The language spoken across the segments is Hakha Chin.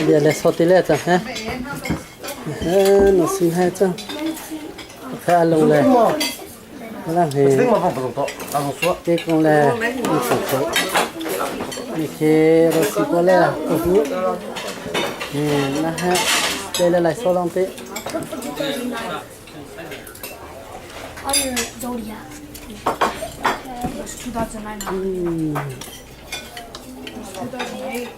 Bia le soti le cang he. Nó xin he cang. Kha lung le. Lang he. Te kong le ni song so. Ni khe ro si ko le ko hu. Na he te le lai so long te. On your zodiac. It was 2009. 2008.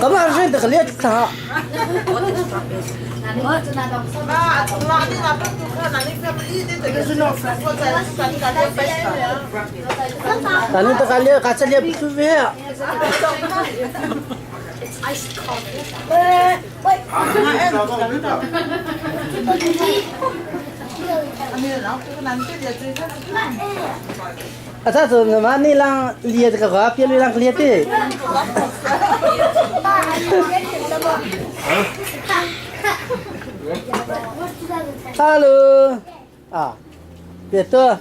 Cảm ơn riêng được liệt ta. Tani ta kalia kacha lia tu ve. It's iced coffee. Ata tu nama ni lang liat ka ka pia lang liat ti. Hello. À, biết tôi.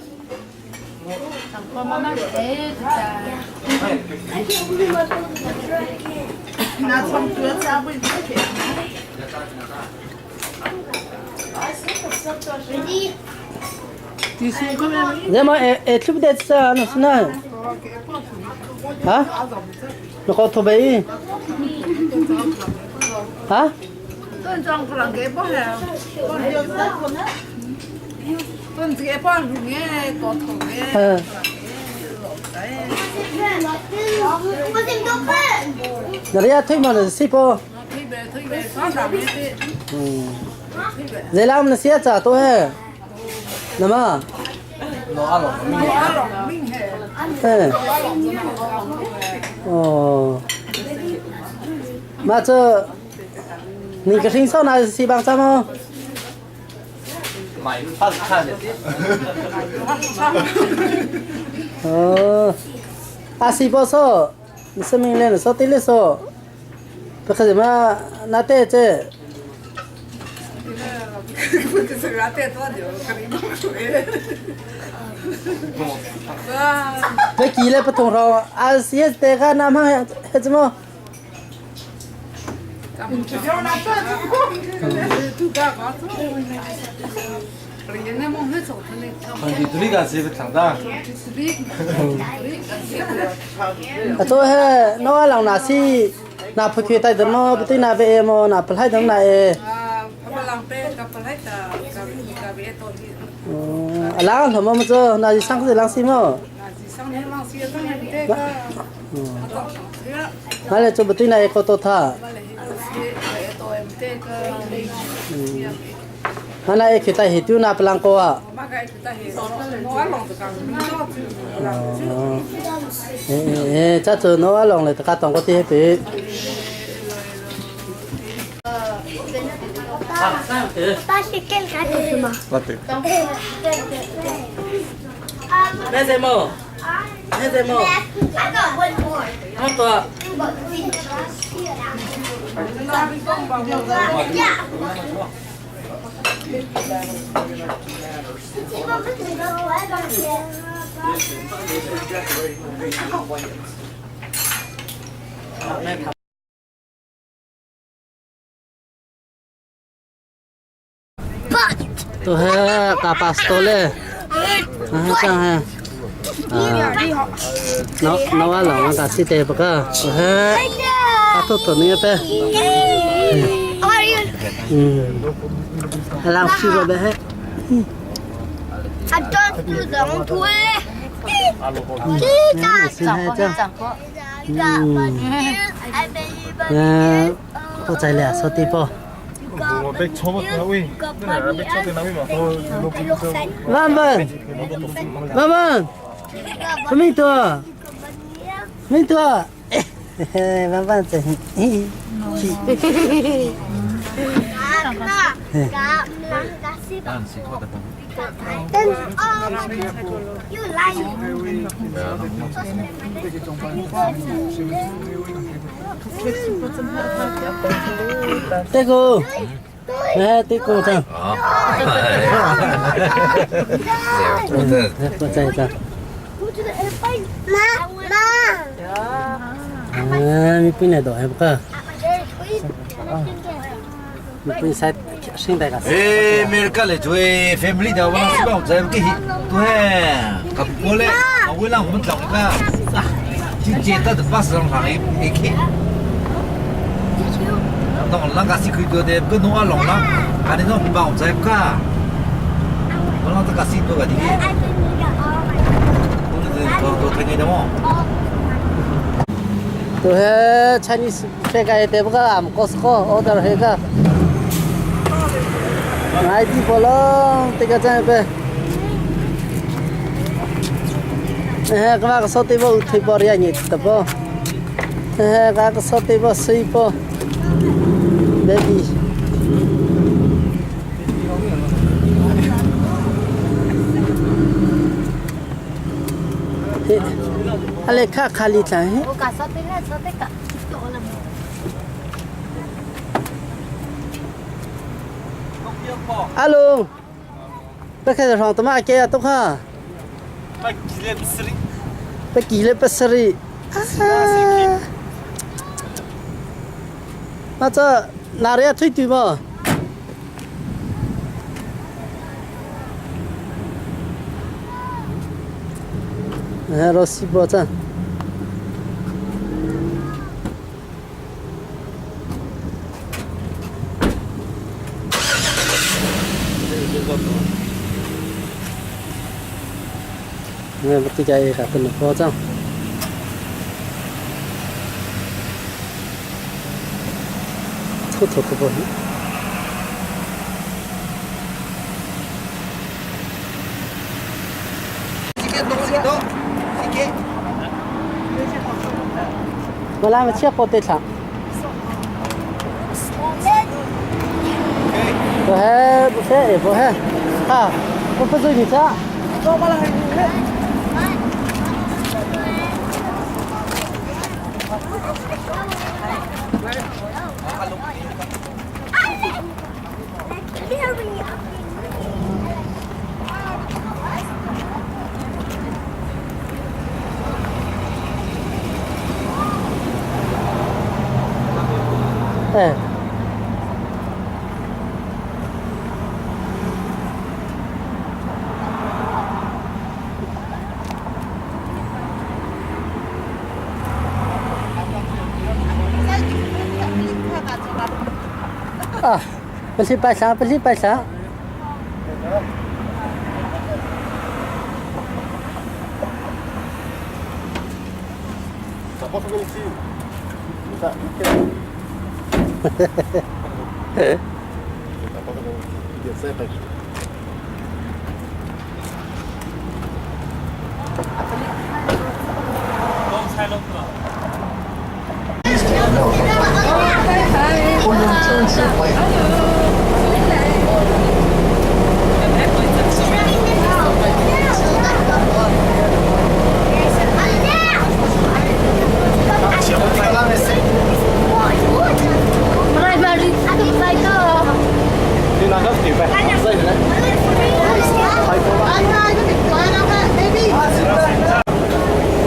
Nhưng mà e chụp đẹp sao nó xin này. Hả? Nó có thô bấy. Hả? Ừ. Rồi thôi mà nó ship ô. Ừ. Dễ làm nó xé trả tôi he. Nè mà. Ừ. Ồ. Mà这你个新手拿是帮什么？哦，阿西波说，你生命链说对了说，不可什么那对这。别记了不同说，阿西这个那么还怎么？啊，做嘿，那我人若是若不去带什么，不对那边么，那不来等那个。哦，啊，人什么么做？那是上次人是么？那来做不对那个多他。那那去带去丢那不啷个啊？哦，诶诶，这做那我弄来，大家当个啲比。咩节目？咩节目？ I got one more. 乜个？都系打巴士多嘞，啊，这样啊，那那我老王打四台不个，都系打多多呢呗，嗯，还让去过呗，嗯，是这样，嗯，我在俩说地不。万万，万万，没多，没多，嘿，万万真，这个，来这个这。Mi pin le do em ka. Mi pin sai sinh dai ka. Eh, America le chu family da wa si bang zai ke hi tu he ka ko le a wi lang mun tlang ka chi che ta de bus rong hang e ke tong lang ka si khu do de ko no a long lang ani no bang zai ka ko lang ta ka si do ka di ke ko de ko do thai ngai da mo Tu he Chinese fe ka te ba am Costco order he ka. Ngai ti bolong te ka chang pe. He ka ka so te bo thai por ya ni ta bo. He ka ka so te bo sei po. Baby. Ale kha khali tla he. Alo. ไปแค่จะรองตัวมาแกตัวค่ะไปกี่เลปสรีมาจะนาเรียทุยตุยบ่เฮรสิบ่จ้ะ 네, 멋지게 같은 포장. 토토 그거. 我来们切火腿肠。不还不是不还，啊，我不走你家。哎。啊，不是白啥，不是白啥。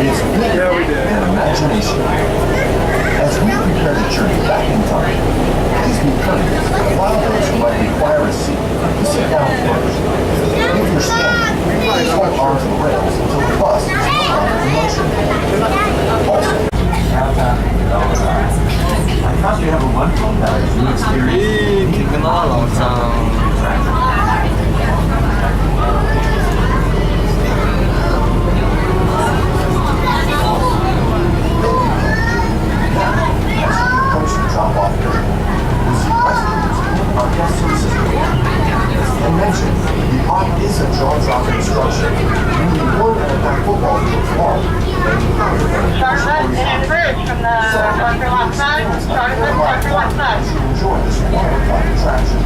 It's big and imagination. As we prepare to journey back in time, please be kind and allow those who might require a seat to sit down first. If you're standing, please hold onto the rails until the bus is no longer in motion. Also, I trust you have a wonderful night as you experience As we approach the drop-off area, we'll see restrooms, our guest services area. And mention, the park is a jaw-dropping structure, nearly 1.5 football fields long and higher than a Start story and high. bridge from the So, parking lot side. it's Start not at the parking lot side. should enjoy this one-of-a-kind attraction.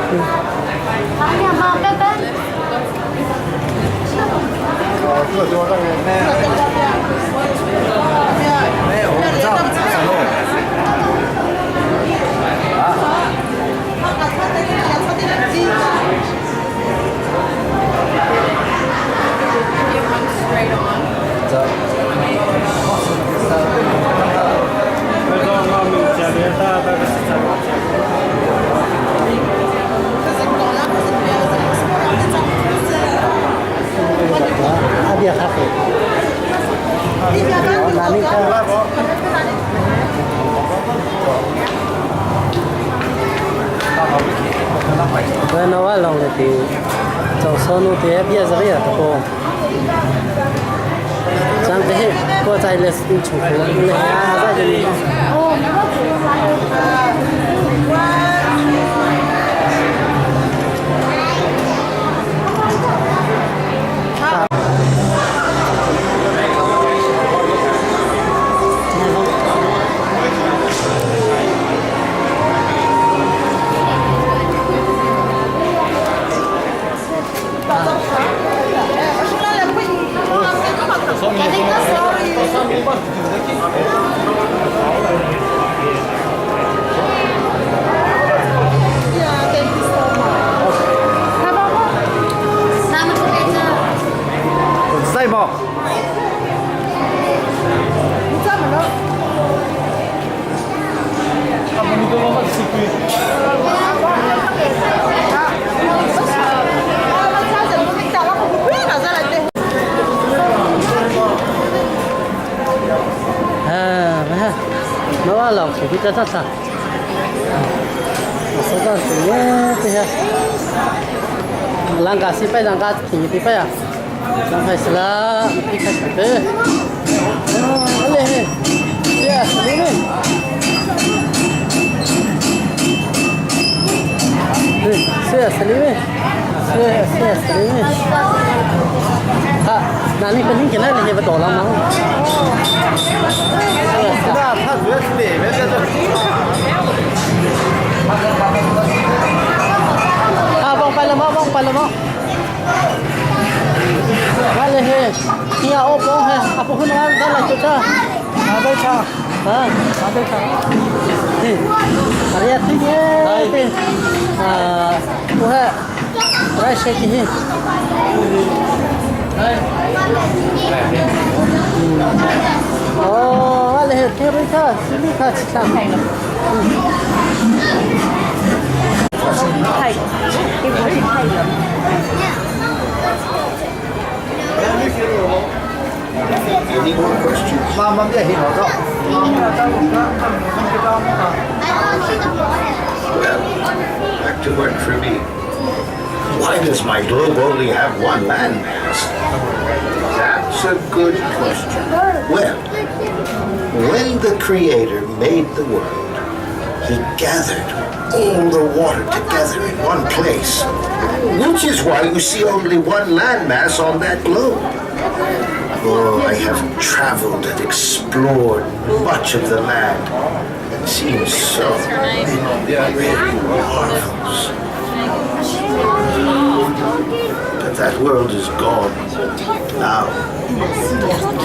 A bia kha fe. Nani ka. Bueno, wa long le ti. Chau so nu te bia zari a ko. Chang te he ko chai le in chung ko le ha za je ni. Sai maw? Nó lòng chỉ biết rất là sẽ ra từ nhé thế ha lang cả si phải lang cả thì thì phải à lang phải là thì phải thế à lên yeah lên lên sẽ sẽ lên sẽ sẽ sẽ lên 啊，那你肯定进来那些不多了吗？那他主要是那边在这。 啊，帮快了吗？帮快了吗？来来嘿，你要我帮嘿，啊不可能，咱来就这，拿杯茶，啊，拿杯茶。嘿，哎呀，对耶，对，啊，我还来谁去？哦，来嘿，天杯茶，水杯茶，吃茶。 Any more questions? 妈妈别黑老赵。 Well, back to work for me. Why does my globe only have one landmass? That's a good question. Well, when the Creator made the world, he gathered all the water together in one place, which is why you see only one landmass on that globe. Oh, I have traveled and explored much of the land and seen so many great marvels. But that world is gone now,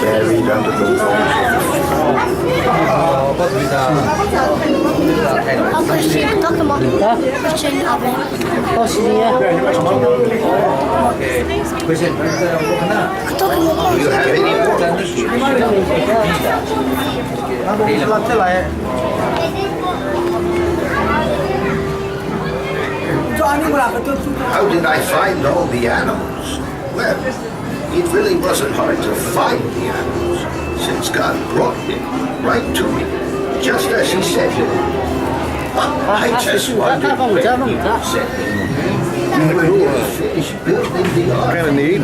buried under the waters of the 到十年。 Do you have any more questions? How did I find all the animals? Well, it really wasn't hard to find the animals, since God brought them right to me, just as He said He would. I just wondered when He would send them. We were nearly finished building the ark. Kind of neat.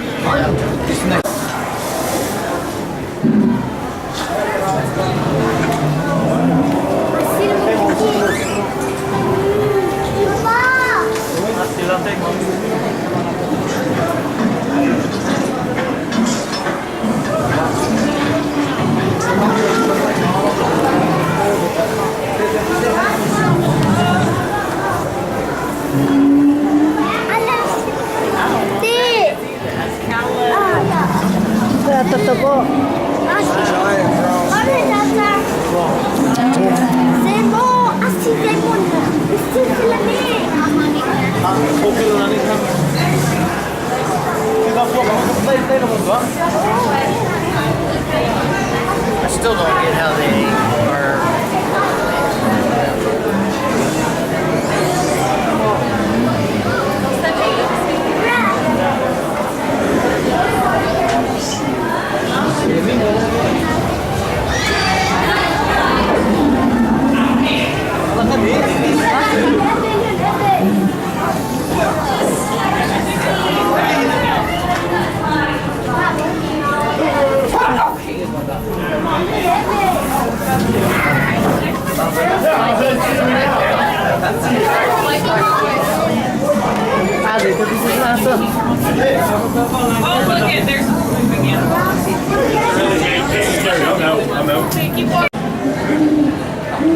Ta ta ta bo. C'est bon, asseyez-vous. Ici, c'est la mer. I still don't get how they are. A gì tôi đi ra sân. Oh, look it, there's moving animals.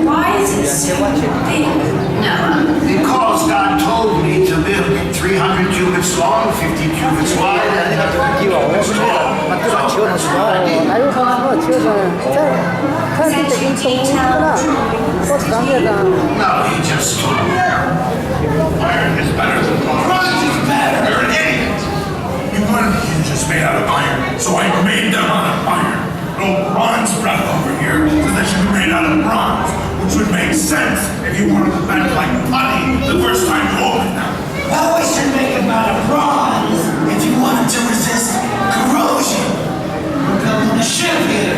Why is it so big? Because God told me to build it 300 cubits long, 50 cubits wide, and 50 cubits tall. 还有好好吃的，这看这个东西了，我当然了。 No, he just told me. Iron is better than bronze. Bronze is better. You're an idiot. You wanted the hinges made out of iron, so I made them out of iron. No bronze breath over here says they should be made out of bronze, which would make sense if you wanted them bent like putty the first time you opened them. Well, we should make them out of bronze if you wanted to resist corrosion. We're building a ship here.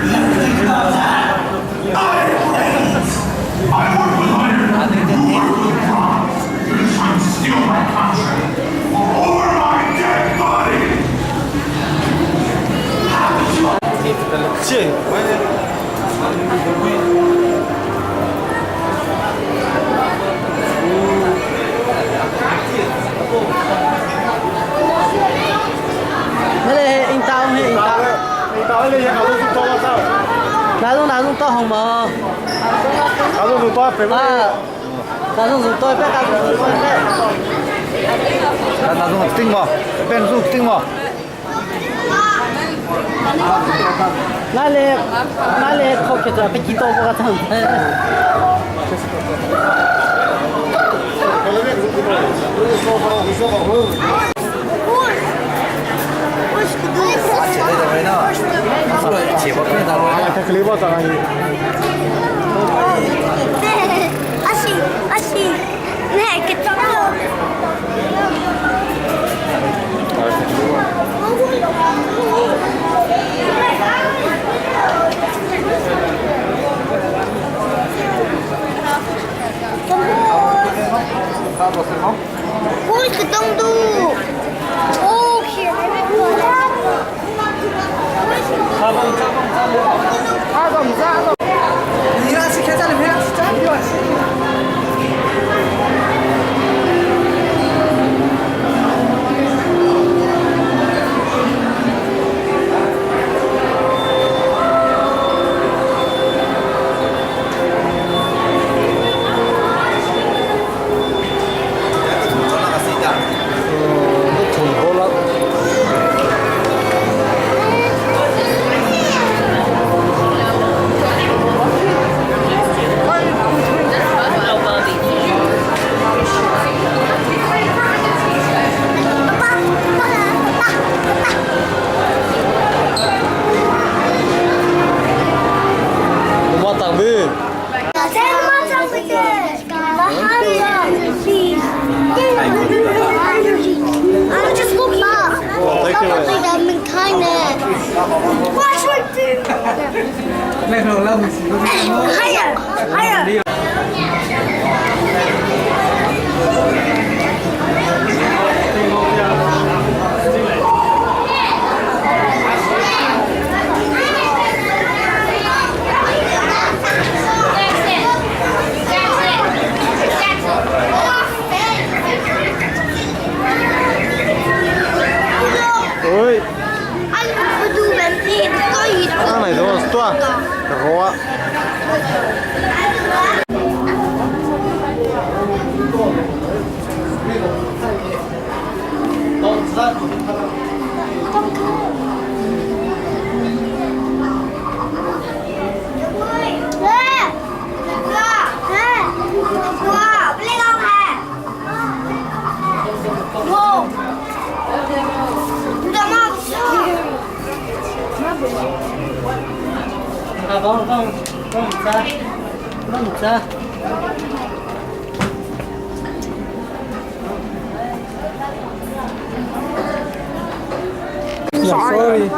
You ever think about that? Iron brains! I work with iron. You work with bronze. You're just trying to steal my contract. Over my dead body! 那个樱桃，樱桃。哪种哪种到红毛？哪种多白？啊，哪种多白？哪种多白？ 哪种定吗？变数定吗？那里那里考起来被几多个长的？ Así, así. Nee, ik heb I'm just looking up. Watch what do. Higher, higher. Oi, Higher. này đúng không? Tua, quá. Vâng, vâng, vâng, cha. Vâng, cha. Sorry.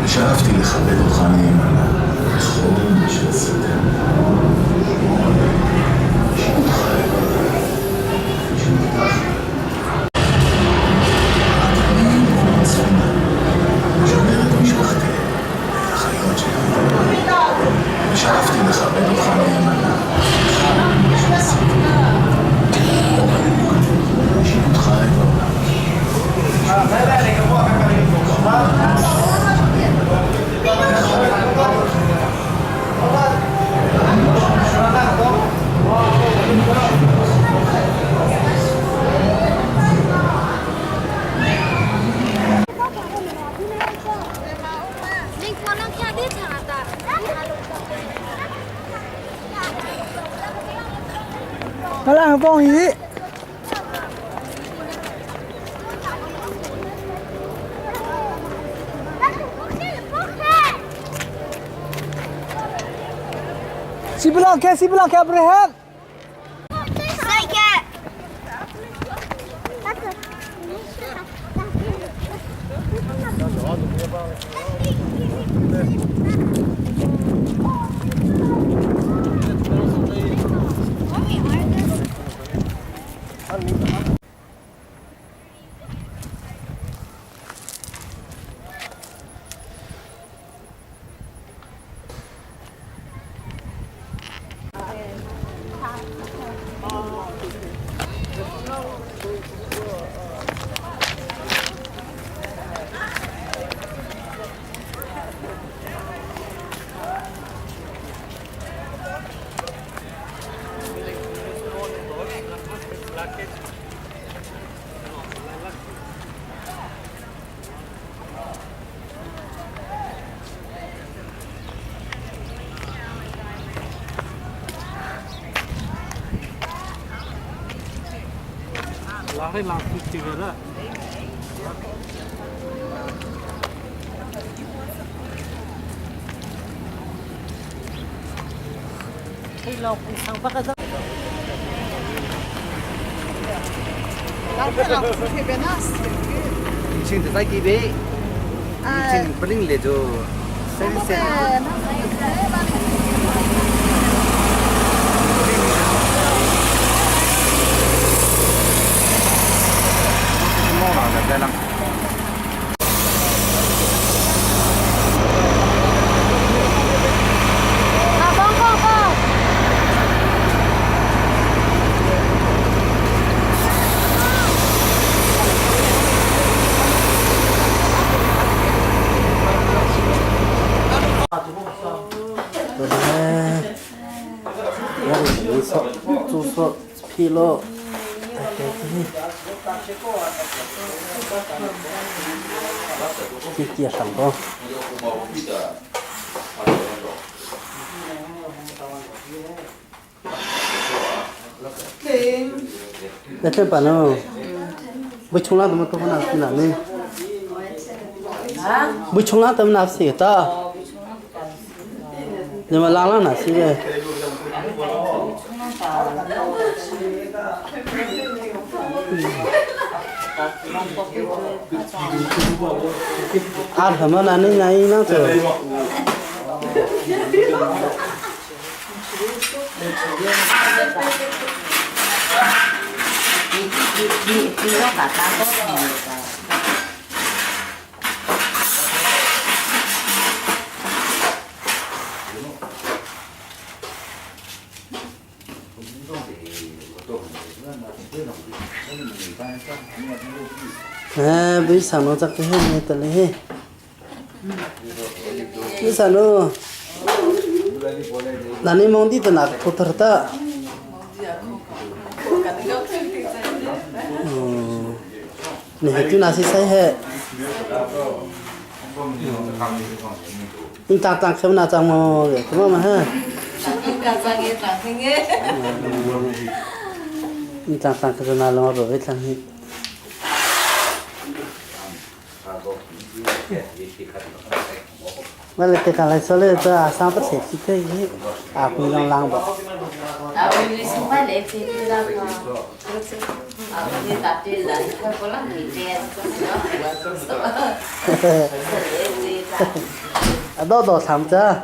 שאפתי לכבד אותך נאמנה בכל מה שעשית. שאפתי לכבד אותך נאמנה בכל מה שעשית. שירותך את העולם. Malah bong yi. Si bilang ke, si bilang ke Abraham. 以前就使记买，以前不能来做生鲜。 我住宿，住宿，疲劳。Ki sang ko. Na tlem pa no. Bu chung la tam to na si na ne. Bu chung la tam na si ta. Nhưng mà lang lang na si ve. À thầm mà na ni na i na to. À, bây giờ nó chắc cái này tao lấy. Bây giờ nó là ni mong đi từ nào cô thở ta. Này chú nào sẽ sai hết. Nhưng ta ta không nào chẳng mà đúng không mà ha. Nhưng ta ta cái nào lo rồi thằng này. 我来这个来说嘞，这阿三不切皮的，阿不让浪吧。啊，到到他们这。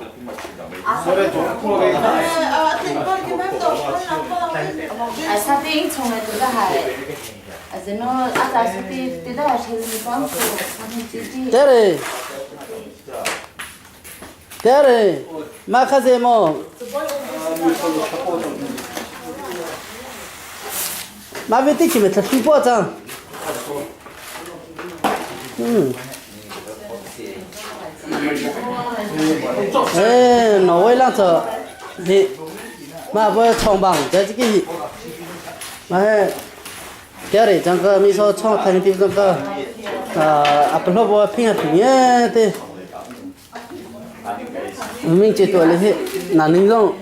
这里，这里，马克西姆。马维蒂去没他皮包脏。嗯。哎，老外那走，你马不要冲帮，在这个，马第二张个你说冲他的地方个，啊，不老不拼啊拼啊的，明这多了些，哪能用？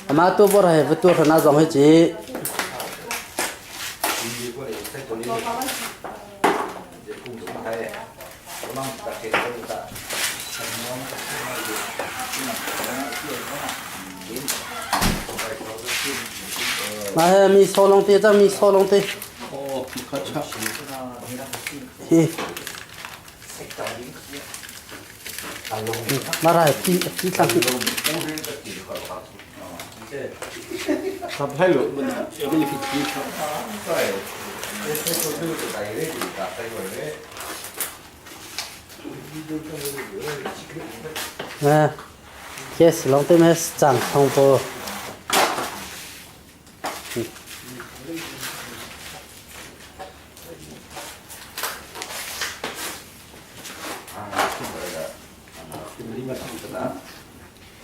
阿妈多不来不多说那种会去。mà mi số long tê cho mi số long tê hi mà ra pi pi thằng à yes long tê mà chẳng thông po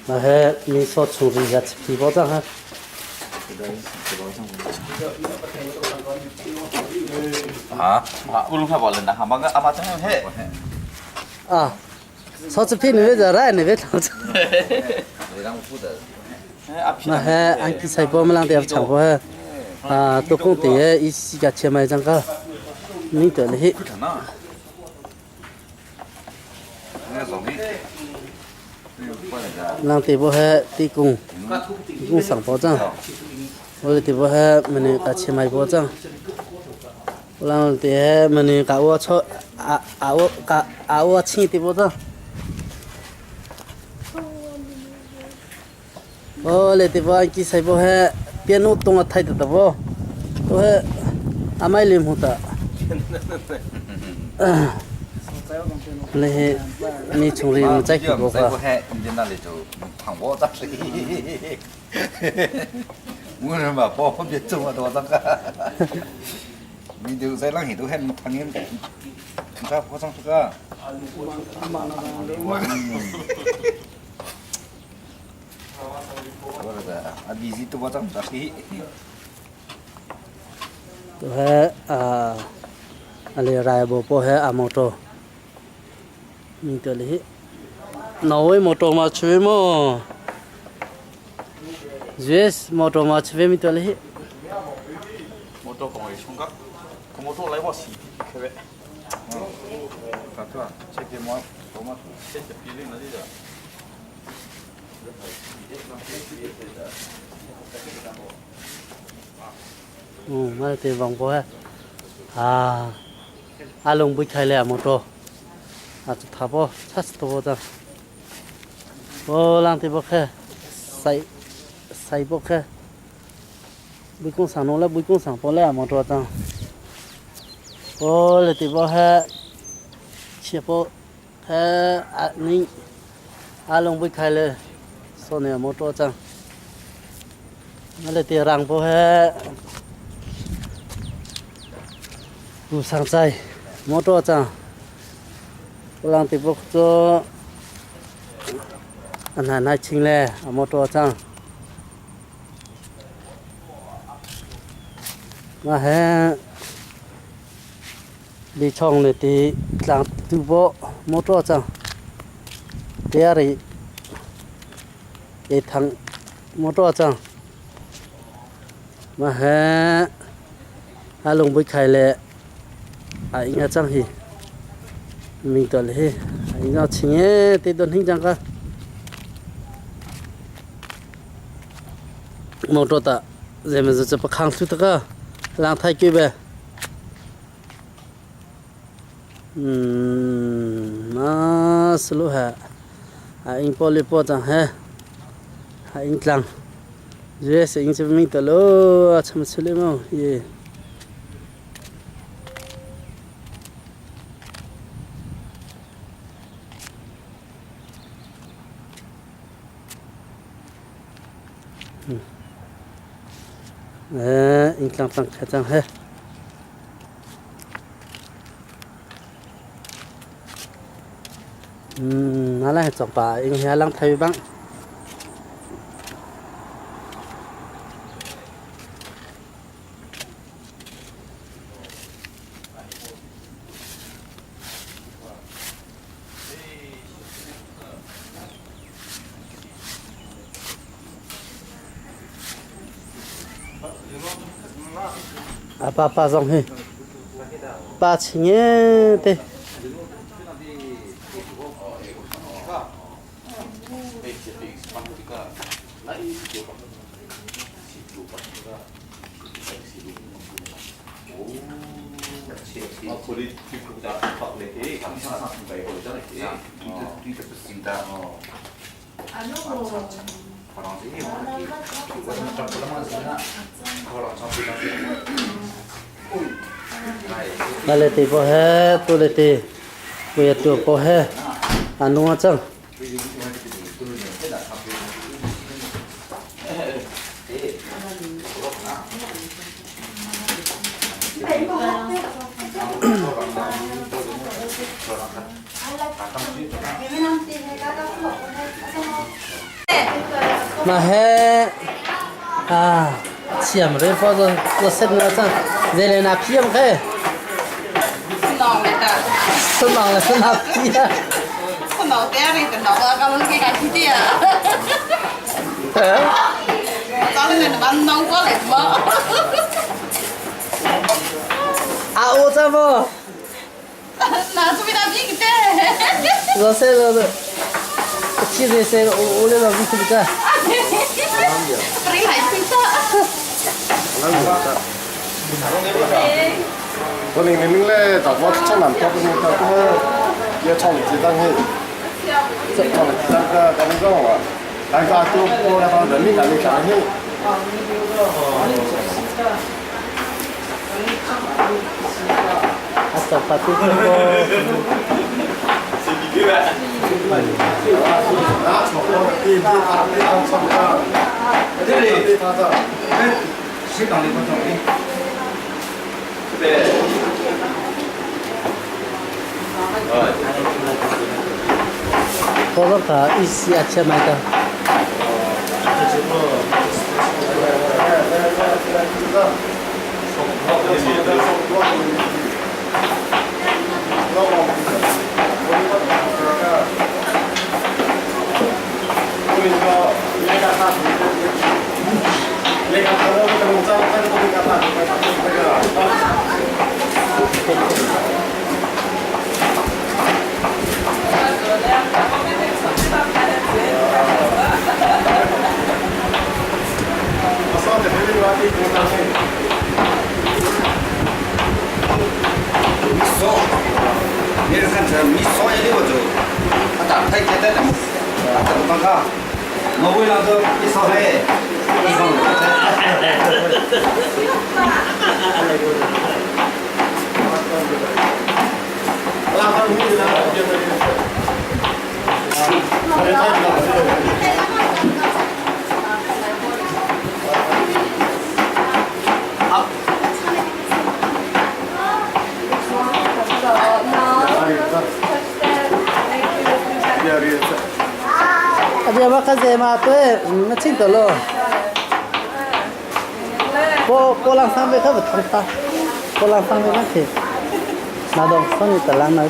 那还你说处理一下皮包账哈？啊，乌龙卡包了呢，哈，马个阿妈真黑。啊，炒子皮你别在那，你别炒子。那还俺去菜包么啷的炒过啊，都工地一起个钱买张个，你得嘞。浪地不还地工，工上保障，我的地不还没能个钱买保障，我浪地还没能个我炒啊啊我个啊我请地保障。哦，来地方去采不还电脑动啊太多的不，都还阿买零木的。那你从里面再去过吧？我说嘛，包别做啊，多少个？你就在那里都还没看见，你咋不上这个？啊，busy tu macam tapi. Tuhe ale rai bo po he a motor mi to le hi Norway motor ma chwe mo US motor ma chwe mi to le hi motor kong ei chung ka motor lai wa si khe Ma te vong po he a a lung bui khai le a motor a chu tha po chas to bo ta o lang te bo khe sai sai bo khe bui kong sang no la bui kong sang po le a motor ta o le te bo he chia po he a ni a lung bui khai le so ne motor chang ma le te rang po he bu sang chai motor chang lang te bok cho an ha nai ching le a motor chang ma he li chong le ti tlang tu bo motor chang te ari e thang motor chang ma he a lung bui khai le a inga chang hi ming to le hi a inga ching e te don hing chang ka motor ta zeme zo cha pakhang thu ta ka lang thai ki be ma slu ha a ing po le po chang he a ing tlang US ing cha ming ta lo a cham chule mo ye ing tlang tlang kha chang he ala he chok pa ing he lang thai bang A pa pa zong hi pa ching e te. Na le te po he tu le te kuya tu po he anu chang. Mà he à chiam re pho zo zo set na chang ze le na phiam khe. Sân bằng là sân học kia. À ô cha mo. Zo se zo zo. Chi ze se o le lo bi ka. 我零零零嘞，大伙唱南票不是他他也唱了几张嘿，唱了几张个，咱们讲啊，大家都过来把人民干的干嘿。 A chok pa tu ko. Pho zo ka isi a chia mai ta. 米烧，你是看成米烧一粒我就，啊打太简单了，啊怎么办啊？我为了个米烧嘞，你讲 啊，别我看这嘛，对，没听到咯。波波浪上面可不通哒，波浪上面那去，那都送你的浪那。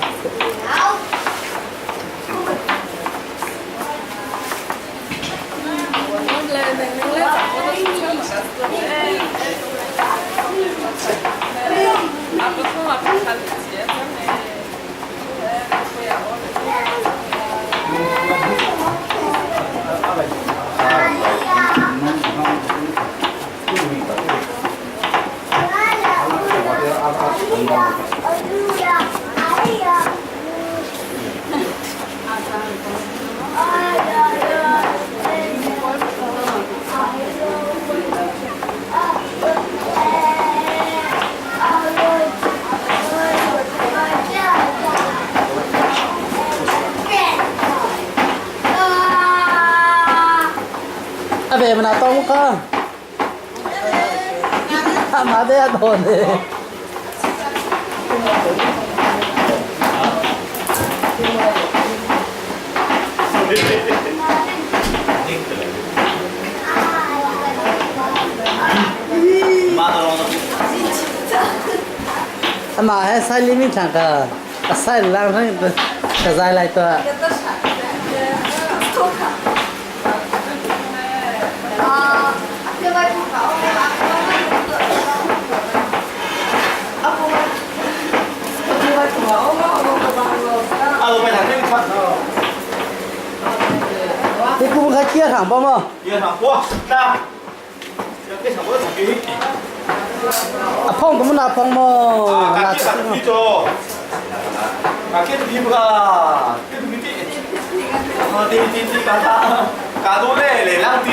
阿伯们拿东个，阿妈的阿多呢？阿妈还塞里面唱个，阿塞浪上个，个在来多。你不开街上帮吗？街上过，那，这上我自己。啊，碰怎么拿碰么？啊，街上皮着，啊，街皮不个，街皮的，啊，对对对，刚刚，刚多嘞，来两的，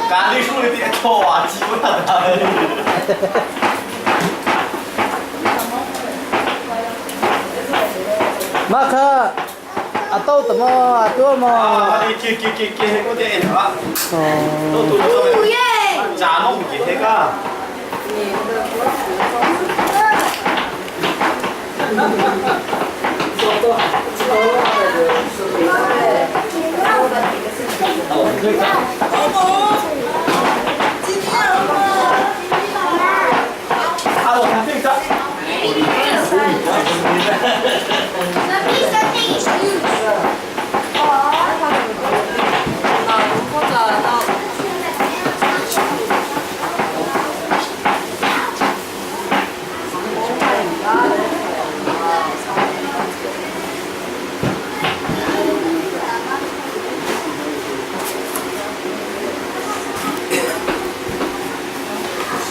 刚你说的的错啊，基本上的。马克，阿豆怎么阿多么？啊，你给给给给我点啊，哦，都都都，炸弄给那个。啊，我看这个。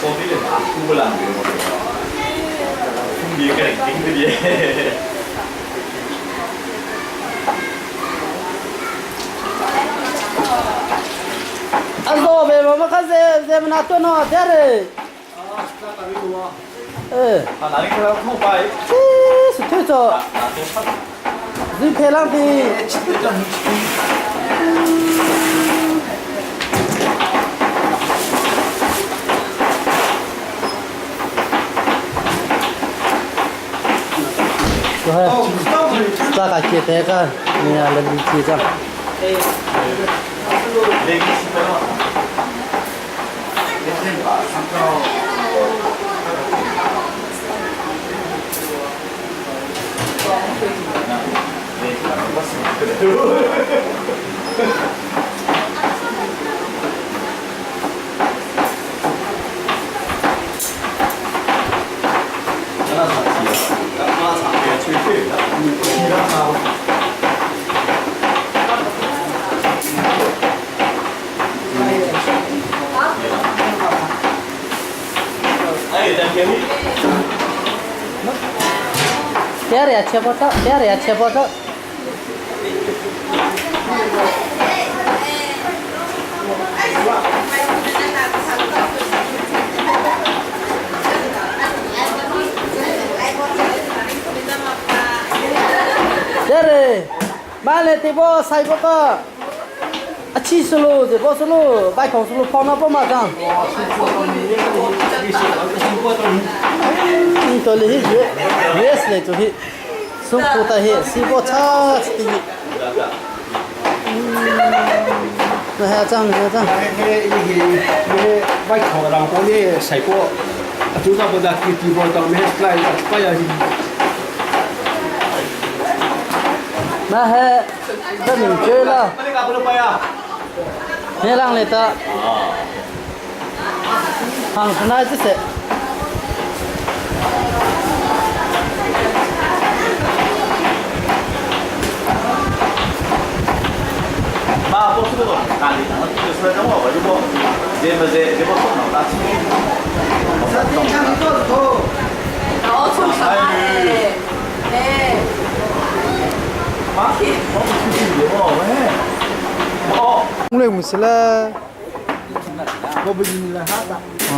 说的人啊，不难的，你个人听的耶。阿多别妈妈看这这么拿多呢，这里。哎。啊，哪里过来空白？这是推着。你拍浪的。大概接这个，你看那结账。第二切波走，第二切波走。这里，买来的波菜波个，啊，起死路这波死路，买空死路跑那波嘛讲。嗯，到里去，yes 来做去，送过大去，西波差的。那还涨，还涨。 外口人讲你洗波，主要不得去地方当咩来不要。 那还这你追了？你让你的，好，那这是。 妈，我这个哪里？就是那我就我，这么这这么送到哪去？哦，从啥哎？哎。妈，我不出去的哦，喂。哦。我来不是了。我不是你来哈的。哦。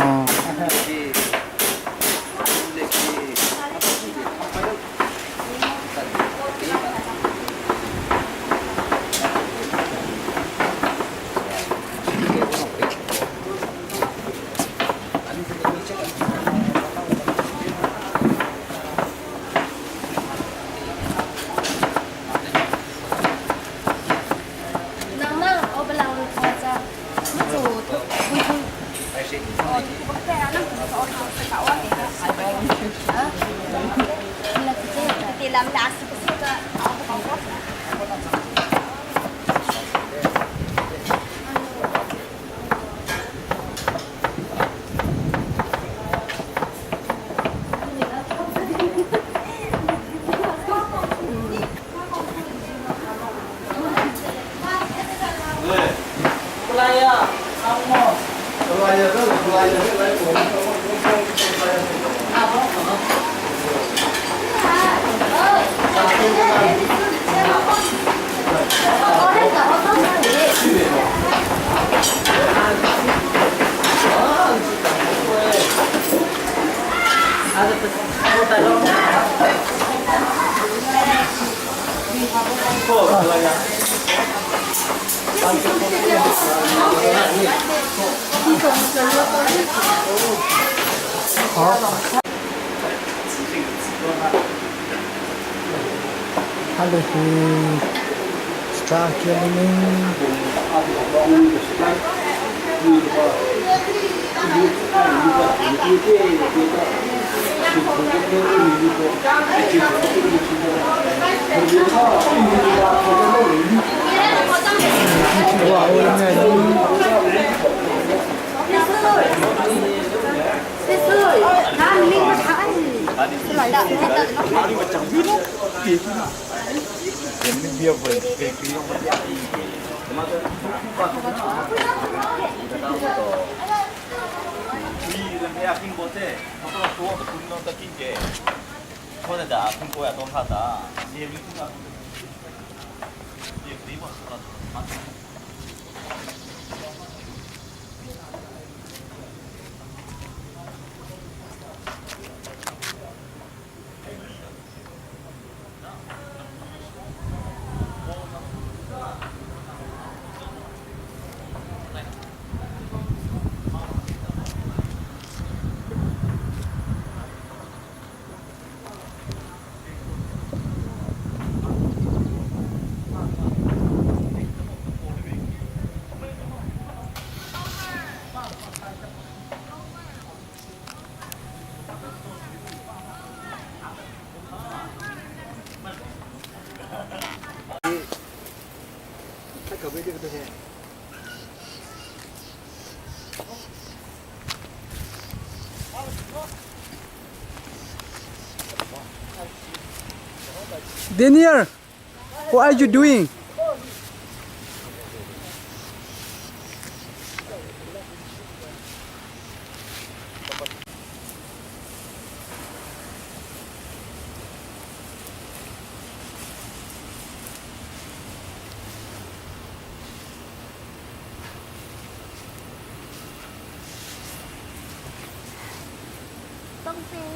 他的是 star 哇，我 Daniel, what are you doing? 东西。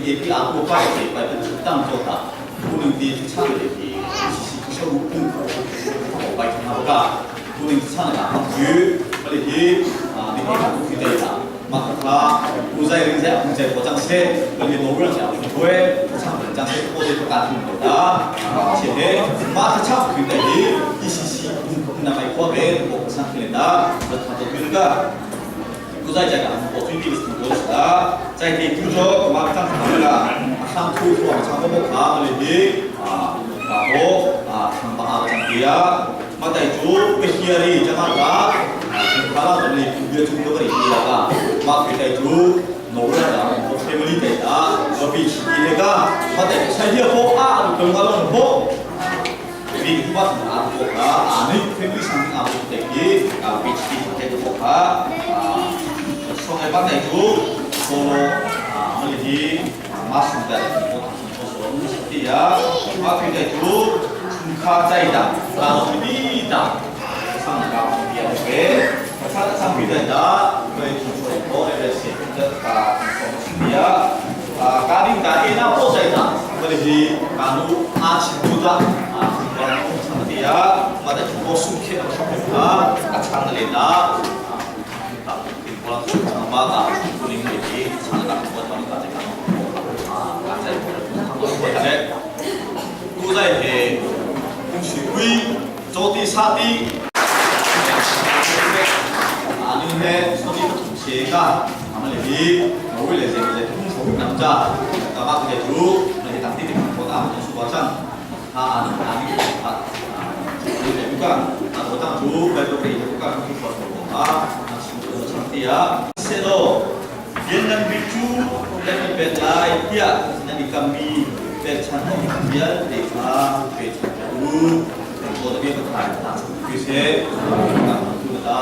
地给阿国拜的拜的当做大，不能地唱的的，是是不不拜听阿个，不能唱的啊，鱼，不能地啊，你给他不对的，马克他不在人家不在国张些，不能多人家不会唱人家些，或者不干听的啊，且马克唱不对的，一些些不那买阔别，我唱起来的，我唱的对个。不在这个，我最近是多是的，在地主角马上唱了，上土土唱个不卡的的啊，然后啊唱把啊唱的啊，马在主被写的这马个，啊他那里别主都个的啊，马在主努了的，我 family 的啊，我比起那个，马在菜叶波啊，东阿龙波。比如话啊，我啊，你 family 上啊，我的啊，比起这个我啊。送来帮带主，说啊，我们的马上在我我说你是的呀，马推带主，从卡在的，然后的的，上高边的，他上边的，对，从说我那边写的啊，从的呀，啊，家庭大那波在的，我们的干路阿奇布的啊，我上的呀，我在中国苏克啊，啊，唱的来的。马达，不灵的，唱的我唱的这个，啊，刚才唱过的，古在是公水龟，坐地沙地，啊，你看说的不同些个，他们那边我为了这个在通俗南家，大巴这个猪，那些当地的我打不出保障，啊，啊，你啊，你这个，啊，我当猪，白都可以这个不说啊。啊，เโลเย็นนั้นบิจูและมีเป็นลายเตี้ยนั่นอีกมีเป็นชั้นของเบียร์เด็กมาเป็นชั้นดูเป็นตัวเบียร์ก็ถ่ายตาคือเชฟตัวตา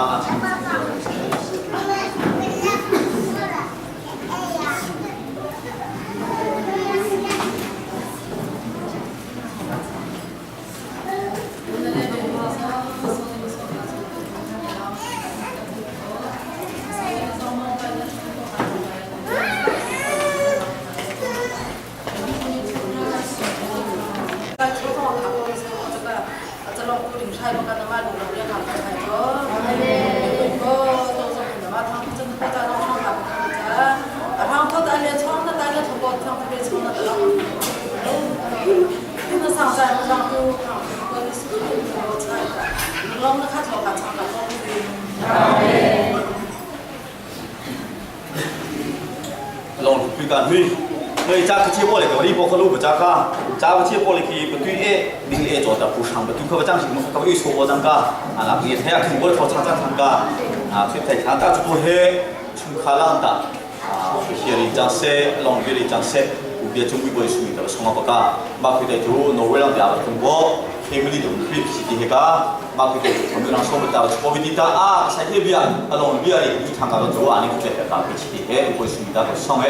ลองคุยกันพี่เลยจ้าคือเชี่ยวเลยกับนี่บอกเขารู้ปะจ้าค่ะจ้าเชี่ยวเลยคือปตุ้ยเอดิ้งเอจอดแต่ผู้ชางปตุ้ยเขาจ้างสิมันเขาอีโชว์จังกะอ่าลับเงี้ยแท้ถึงว่าเขาช้าจ้างทางกะอ่าเทปไทยช้าตาจุดเฮชุมคาลันตาอ่าเฮียริจังเซลองเฮียริจังเซอุเบียจุงวิบอยสุมิตรสงฆ์ปะกะมาคุยแต่จูโนเวลังเดียวถึงว่าเฮมิลีดุคลิปสิที่เฮกะมาคุยแต่ผมกำลังส่งไปตามโควิดตาอ่าใช้เบียร์อารมณ์เบียร์อีกทางการตัวอันนี้คือแต่การพิชิตเฮอุบอยสุมิตรสงฆ์เฮ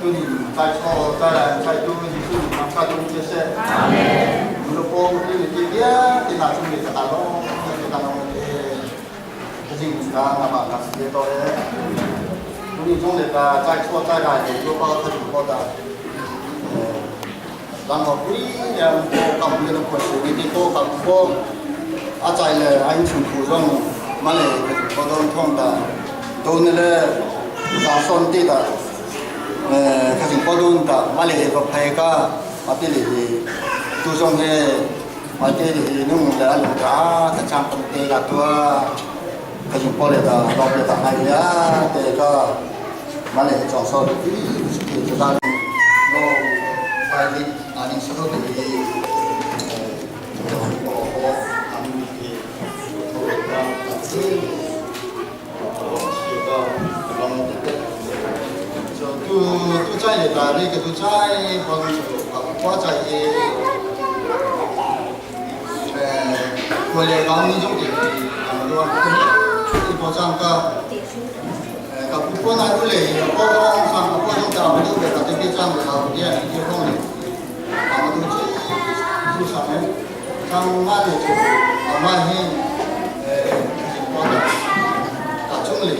都你在错在来在都你是你们在都这些，我们包括你这边，你拿出来个大龙，个大龙的，这是你家那把那时间到的，都你种那个在错在来的，就包他就包的，然后不一样，我讲不能过去，你多讲过，啊在嘞，安全苦中，嘛嘞，个都通的，都那个打算地的。 ခစင်ပေါ်ဒွန်တာမလေးကဖိုင်ကအတိလီတူဆောင်နေမတေဒီနုံလာလုံတာတချမ်ပတေကတွာခစင်ပေါ်လေတာတော့ပြတာနိုင်ရတေကမလေးကြောဆောဒီဒီတာနောဖိုင်လီအာနိစရိုဒီဘောအမီဒီတော့တာစီ都都在的，那个都在，帮我在过来讲你种的，啊，都一个上个，个不过那不嘞，过上个过上个，我都给他这边上个，他不见，就放的，他们都去去上面， Cang mah le cu amah hi ta chung le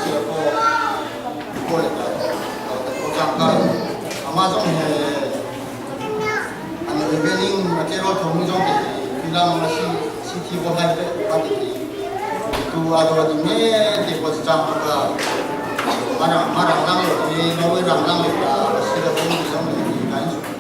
cia ko ko le ta ko cang ka amah zong he an reveling material thong zong te filang si si thi ko hai pe pa ti tu a do di me te ko cang ka marang marang lang le ni no rang lang le ta si la bu zong le ni kan su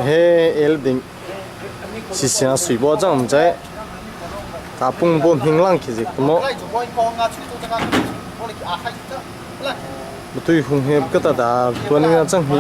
He el ding 是啥水波怎毋知？ Ka pung bo hming lang khi zik mo. Tui hung he ka ta da tuan nga chang hi.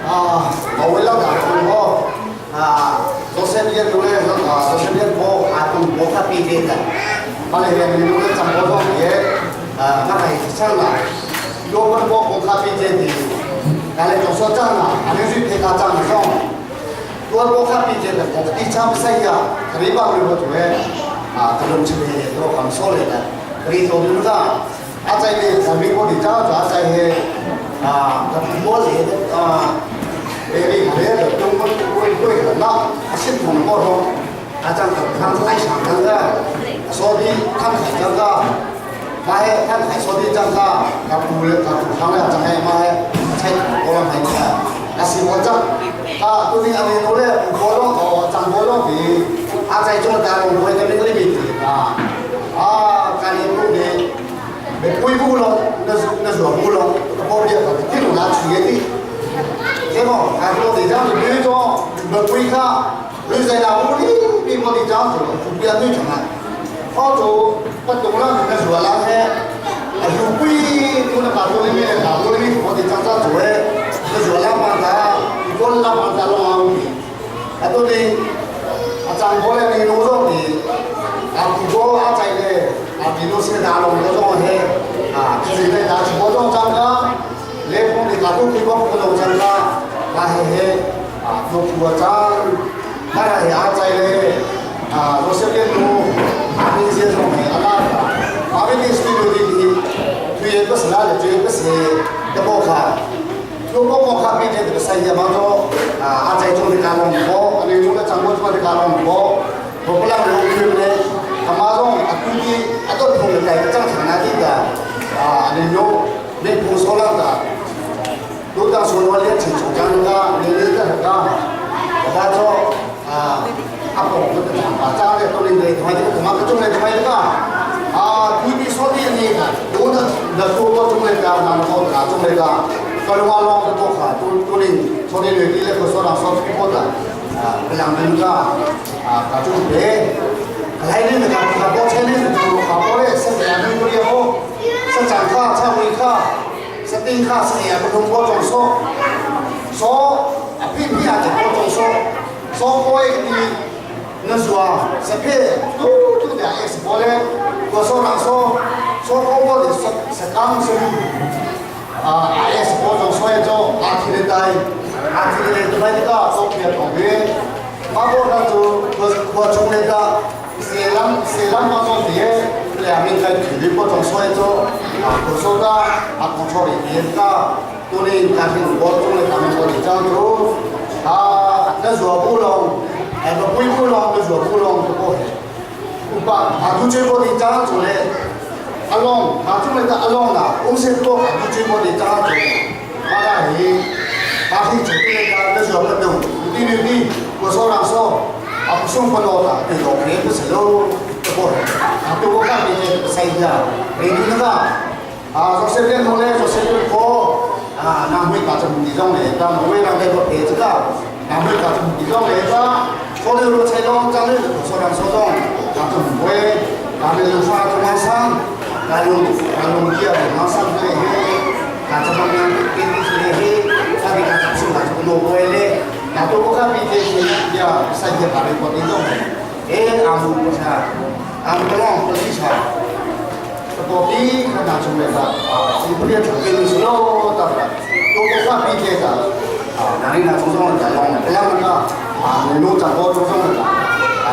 啊，我为了打工哦，啊，做生意都咧，啊，做生意我阿公我较比的，我哋人都咧怎么讲嘢，啊，我系真啦，如果我我较比这的，但系做所长啊，阿你是皮卡长讲，如果我较比这的，我地差不使啊，特别帮你我做咧，啊，这种情形都很少的，你做唔得，啊，在你上面我哋走就在去，啊，我嚟的啊。你你咧就中国会会很闹，系统的沟通，啊，这样他们爱想这个，说的他们这个，mà hệ他还说的这个，他不了他不上了，这个嘛hệ，才过来买的，啊是我这，啊，都是阿弥陀咧，不过咯，哦，张过咯，比啊在中大陆会跟那个里面啊，啊，家里不的，没归不咯，那是那是不咯，我们这种拿取的。thế mà cái cô thì giáo thì đưa cho mà quy kha đưa dạy là bố đi vì cô thì giáo thì cũng biết nuôi chẳng hạn có chỗ bất đồng lắm thì nó sửa lắm thế à dù quy tôi là bà tôi lên bà tôi lên cô thì giáo giáo chủ ấy nó sửa lắm mà ta cô làm mà ta lo à tôi đi à chẳng có lên thì nó rồi thì à cô à chạy lên à vì nó sẽ đá lòng nó rồi thế à cái gì đây đá chỉ có trong trang đó လေဖုန်ဒီကာတူကိဘောကလောချန်လာလာဟေဟေအာဒိုပူချာလာဟေအားချိုင်လေအာရိုဆေကေနိုအာမင်းစီဆောင်ဟေအလာအာမင်းဒီစတီလိုဒီဒီသူရဲ့ပစလာလေသူရဲ့ပစေတဘောခါသူဘောမခါမိတဲ့ဆိုင်ရမတော့အာချိုင်ချုံဒီကာလုံးဘောအနေချုံတဲ့ချံဘောချုံဒီကာလုံးဘောဘောပလာလုံးပြနေအမားဆုံးအခုဒီအတော့ထုံတဲ့ကြောင့်ဌာနတိတာအာအနေမျိုးနေပူဆောလာတာ 都当说我练成出江个，你那个个，他说啊，阿婆我的啊，家里都领的，他就他妈个中来他一个，啊，你比说的那个，都那那多个中来个，那个那中来个，搞了我老个多卡，都都领，说的领的那个说了说错的，啊，两边个，啊，搞中别，来年的卡卡包车呢，就卡包嘞，是两边都有，是长卡，才会卡。สติงข้าเสียปทุมก็จงโซโซอภิพิอาจจะก็จงโซโซโอยดีนั่นสัวสเพตู้ตู้เดียเอ็กซ์โบเลก็โซนังโซโซโอโบเดสสกังสอ่าเอ็กซ์โบจงโซเอโจอาทิเลไดอาทิเลไดไม่ก็โซเพียตรงนี้มาโบนันจูก็ก็จงเลกาเสลัมเสลัมมาโซเดีย两面在体力不中所以做啊，不说个啊，不错的边个，都你家庭我中的他们说的这样做啊，那若不拢，那个不不拢，那若不拢就不。不把啊，都这个的这样做嘞，阿龙，啊，中的阿龙啦，公司多啊，都这个的这样做，马来西，马来做的那个那时候不懂，对对对，我说人说，啊，不送不落的，对老别不是喽。啊，对我看你这个生意啊，你那个啊，说随便弄嘞，说随便过啊，那会搞成地上嘞，当会让这个别这个，那会搞成地上嘞，个，说的路菜拢，张的说人说中，他就不会，他们就发中央山，来弄来弄去啊，中央山对嘿，他这方面给你是嘿，他给他做他就弄过嘞，那对我看比这些呀，生意把你搞定中，哎，阿姆不是。俺们这不是钱，到底看哪出来的啊？你不得准备是喽，的，都不看比这个啊，哪里拿出上来用的？这样个啊，你弄杂货出上来的，啊，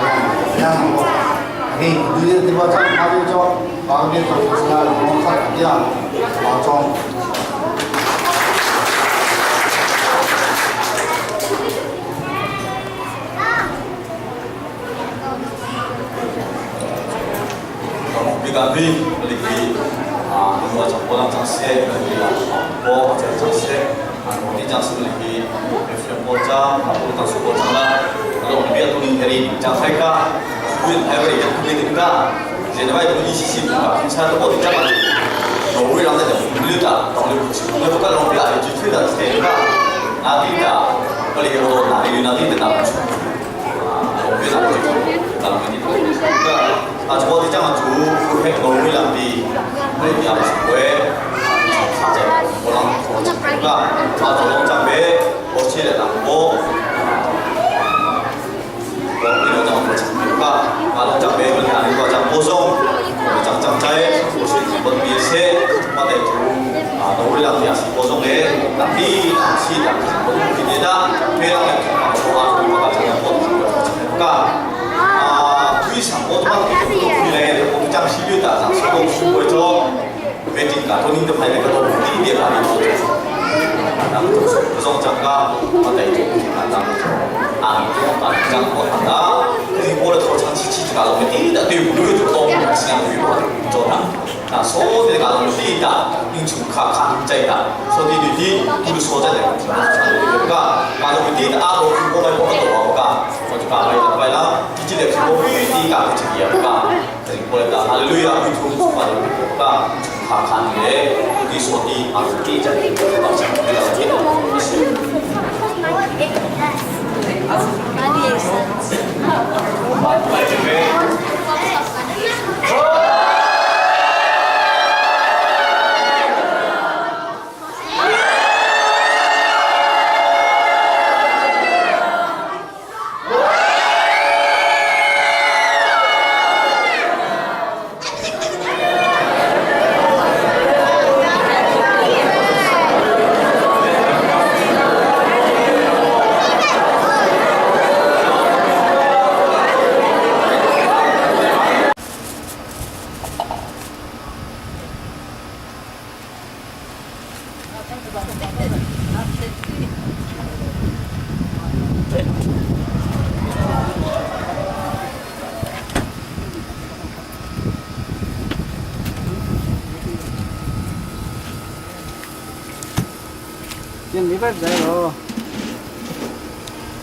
这样个，嘿，你这地方在哪里做？哪边做是啊？弄啥的啊？啊，装。 比你去啊，我从波浪涨些，啊，波在涨些，啊，我哋涨是你去，波涨，啊，波涨是波涨啦，我们别都你这里涨太高，不还会有点高，现在都一些些啊，平常都波涨嘛，我会让那种溜达，当溜，我不敢让别人去吹的，谁个，哪里的，我哋我哪里哪里的哪，啊，我别让我去，当你个。啊，这个这样做，黑我会让的，会让会，啥子？我让我个，啊，做拢准备，我切了我，我你拢讲我准备个，啊，拢准备个，你个讲播送，我讲讲在，我是本毕业，我得做，啊，都会让的是播送的，当地是的，我今年的，别让人啊，说啊，我把这个播个，啊，为啥我他妈？ 我讲西的，上次我会做，北京噶，托尼的牌那个都地点哪里做？然后不送讲噶，我得做，然后啊，啊，讲我啊，你我的头长期期噶，我们第一的对不对？就多，是两对我做的。啊，所有的个第一的，你从卡卡在的，所以对对，不是说在的，个，啊，我第一的阿多我来我多个，我就把来来啦，第几个是我第一个是这个。 보냈다. 할렐루야. 우리 좋은 수많은 우리가 각한 게 우리 소디 아기 자리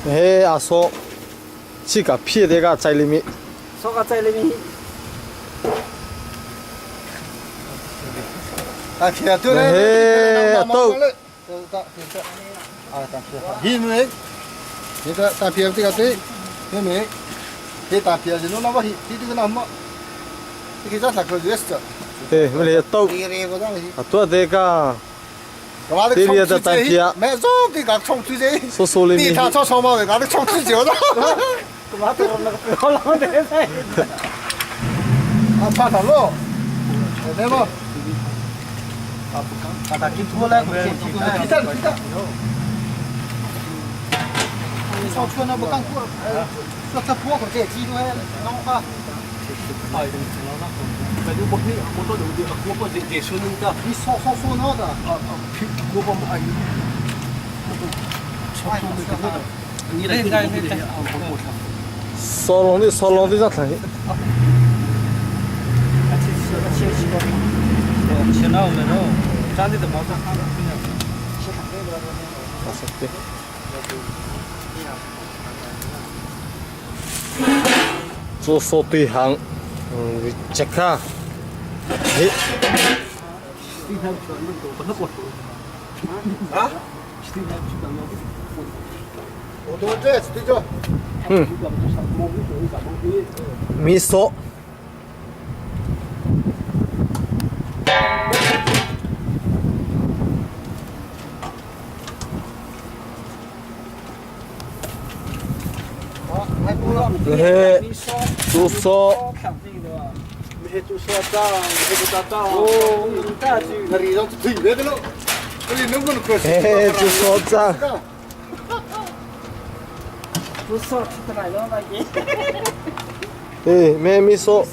嘿，阿叔，这个撇这个在里面。说个在里面。啊，撇对嘞。嘿，阿豆。啊，大撇，hi 没？这个大撇这个对，hi 没？这大撇是弄那么hi，这个那么，这个叫啥个月子？对，我来豆。啊，多这个。这里的大撇。买种给个冲出去。说说里面。你他做什么的？俺都冲出去了。干嘛都那个不要浪的噻。啊，怕他喽，对不？啊，不讲，把他给拖来，皮蛋皮蛋。你上车那不干过，说他破口这鸡都还弄哈。哎，烧龙的烧龙的咋看？做手对行，嗯，这卡，嘿。啊？我都这对着。嗯。味噌。嘿，煮烧。嘿，煮烧脏。哎，没味噌。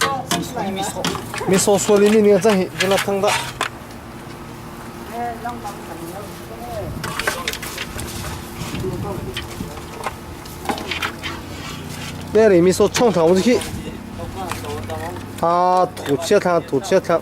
味噌说里面那个真跟那烫的。那里面说冲汤我就去。啊，土切汤，土切汤。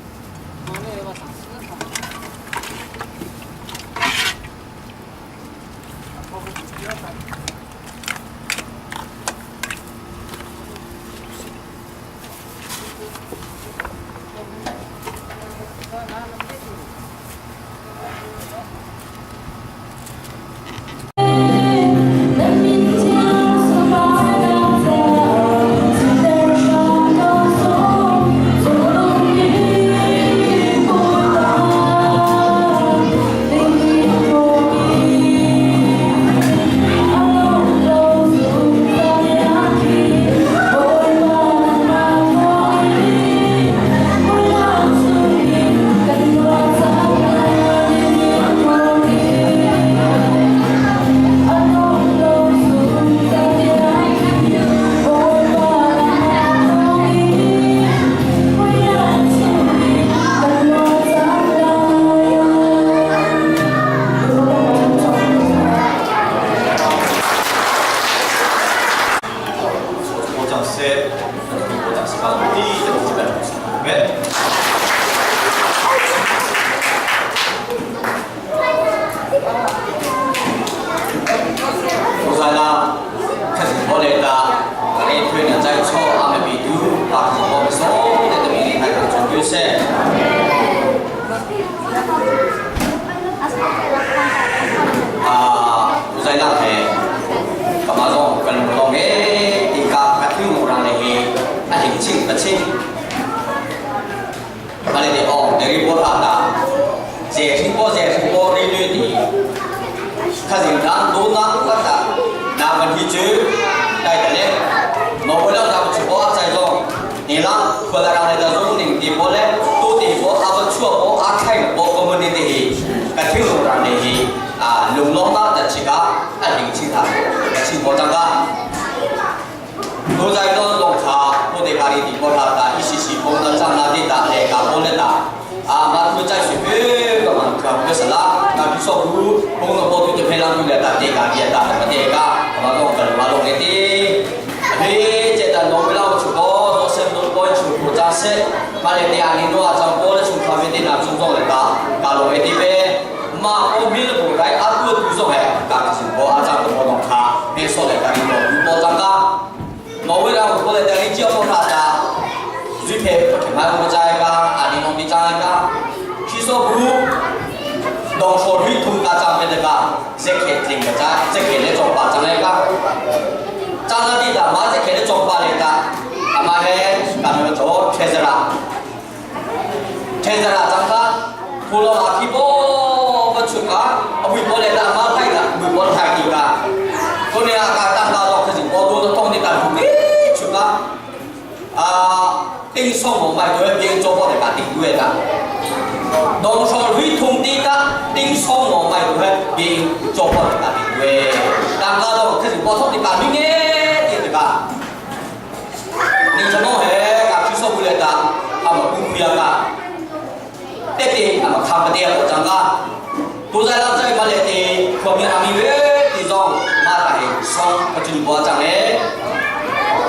ti bo chang e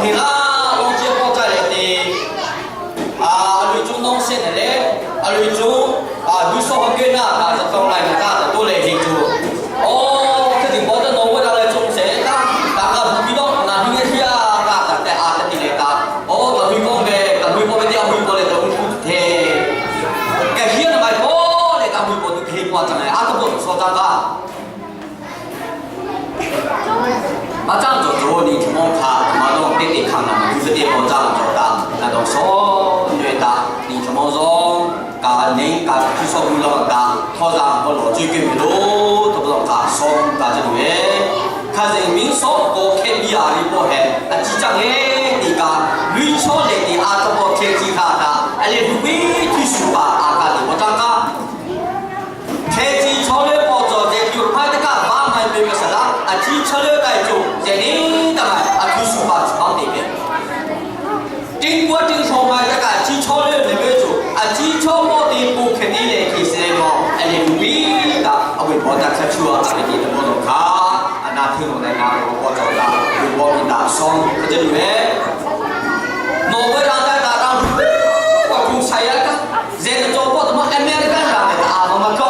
hi la long chia po chai le ti a lui chung nong sen le a lui chung a du so ha ke na ta za tong lai na ta to le hi chu o cái gì bỏ cho nó qua đây chung sẽ ta ta ta bị đó là như thế kia ta ta ta à ta thì ta ô ta huy con về ta huy con về đi huy con về ta huy thế cái hiền là bài bỏ để ta huy con thế qua chẳng này à ta bỏ số ta ta 马上就做你什么卡，马上给你看了，就是电话站做的，那都说越大，你什么说，家你家去说不了家，他让我老追给路，都不让他说大家对，看人民说过看你阿里不黑，啊几张哎，你家绿草来的阿都不天气卡的，阿里不会去说吧，阿家里不张卡。天气草的包着在牛排的个马买没个啥啦，啊，汽车的盖住在你的买啊，推书把床里边。中国经常买这个汽车的没没做，啊，汽车没的不肯定的，其实么，啊，你不必的，啊，为跑大车去啊，啊，你的摩托卡，啊，那听我来拿我走的，我给打送，这里面，我为让大家让，我公司呀个，人做过什么？美国人的阿妈讲。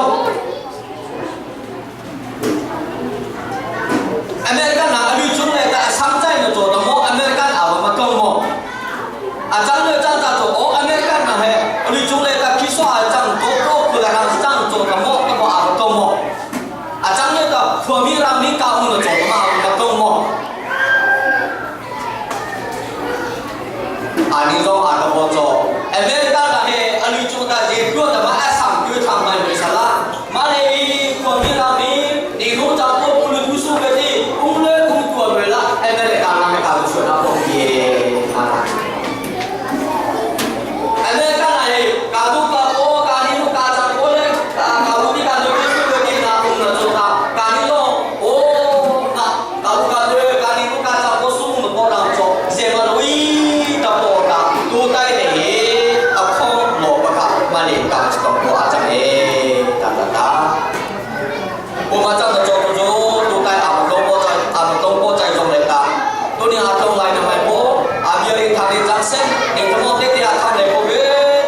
American 那绿中嘞，但三在就做的么？American 阿妈讲么？啊，张了张张做哦，American 那嘿，绿中嘞，但其实啊张多多过来人张做的么？那么阿妈讲么？啊，张了个破米让你搞么做的嘛？阿妈讲么？啊，你说阿妈做，American 那嘿，啊绿中的这个的嘛，啊上个他们为啥啦？马来破米让你，你讲张多不能读书的的。我们工作为了，哎，那来当那个出那工业啊。哎，那干来，干都干我干你都干啥我嘞？啊，干我的干就就是个的那工作做他，干你咯，哦，那干我干的干你都干啥我苏木不让做，什么都一到多大都带的，啊，空萝卜卡，马里干这个我阿张哎，哒哒哒，我马上就做做做，都带阿木东波在阿木东波在中来打，都你阿东来的买波，阿比尔他的掌声，你怎么得的阿他来波个，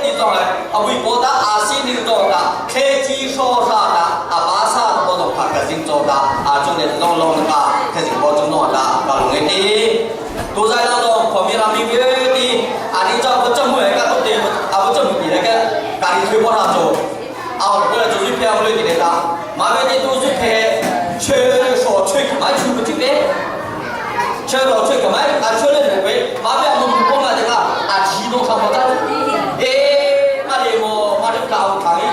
你做来，阿维波达阿西你做达，开机说啥达，阿巴萨都做帕克辛做达，阿中的弄弄的达，开始波中弄达，把龙的的，都在那种旁边那边的，阿你做不政府那个都对，阿不政府的那个，家里推波他做，阿过来就是骗我的的。马边的都是开，缺少缺买出不进的，缺少缺买啊缺了不会，马边我们不买这个啊启动上不在，哎，马里么马里搞抗议，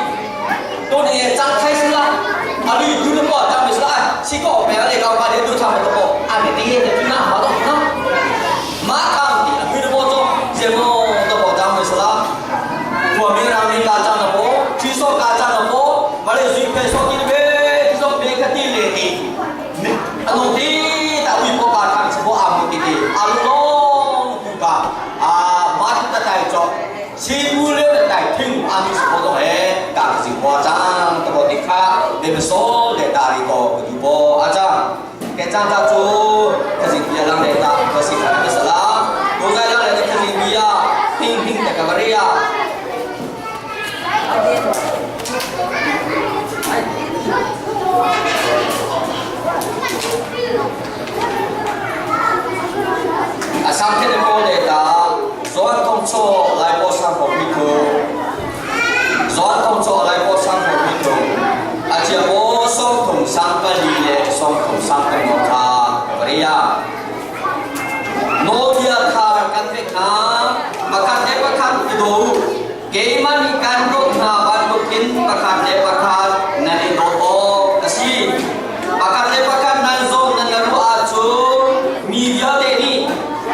多年张开始啦，啊你有的不张不是哎，是个别的搞马里都差不多，啊你第一个就那好多那，马抗的，有的不做，什么都不张不是啦，我们让你家长的不，据说家长的不，马里随便说的。Ano di ta wi po ka thang po amu ti ti alu long ku ka a ma ta tai cho si mu le tai thing ami so do he ka si bo chang to bo ti kha de me so le ta ri ko ku bo a chang ke chang ta chu ka si ya lang le ta ko si kha de sa la do zai lang le ka si ya ping ping ta ka ba ri ya 啊，三天的过来打，昨晚工作来过三个米头，昨晚工作来过三个米头，啊，这我双同三个里嘞，双同三个摩卡，不对呀。诺基亚卡กันไปนะประคันเดประคันดูเกมันกันรถนาบันบุกินประคันเดประคันนั่นโดโอกสิประคันเดประคันนั่นโซนนั่นรู้อาจูมีเดียเดนี่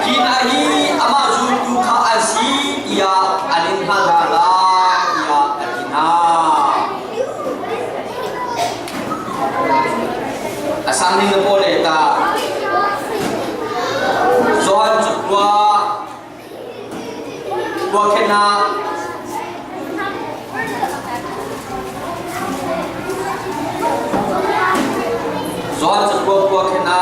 ที่นาฮีอามาจูดูขาอาซียาอันนี้ฮาลาลายาอันนี้นาอาสังนิโปเลตาจวนจุกว่าตัวแค่นาจวนจุกว่าตัวแค่นา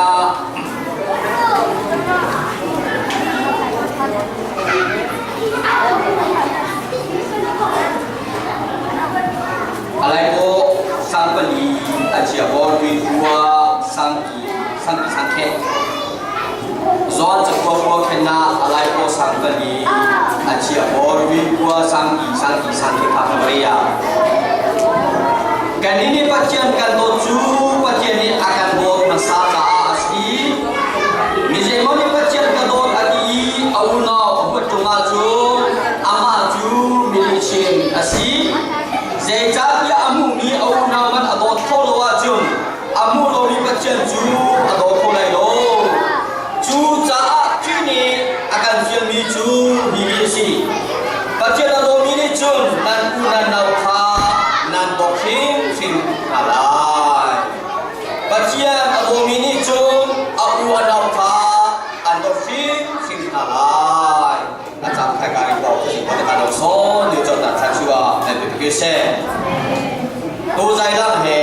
na alai ko sang kali achia bor wi kwa sang i sang i sang ki kha maria kanini Pathian kan dawt cu Pathian nih a kan dawt hmasa caah a si. Mi zeimaw nih Pathian ka dawt a ti i a unau a huat ṭung ahcun amah cu milihchim a si. Zeicahtiah a hmuhmi a unau man a dawt khawh lo ahcun a hmuh lomi Pathian cu a daw kho lai lo. Cucaah Khrih nih a kan fialmi cu hihi a si. Pathian a dawmi nih cun nan u nan nau kha nan dawt hrimhrim hna lai. Pathian a dawmi nih cun a u a nau kha an dawt hrimhrim hna lai. A cang thai ka ri ko ko ta lo so ni chon na tha chua na pe ke se. Tu zai lang he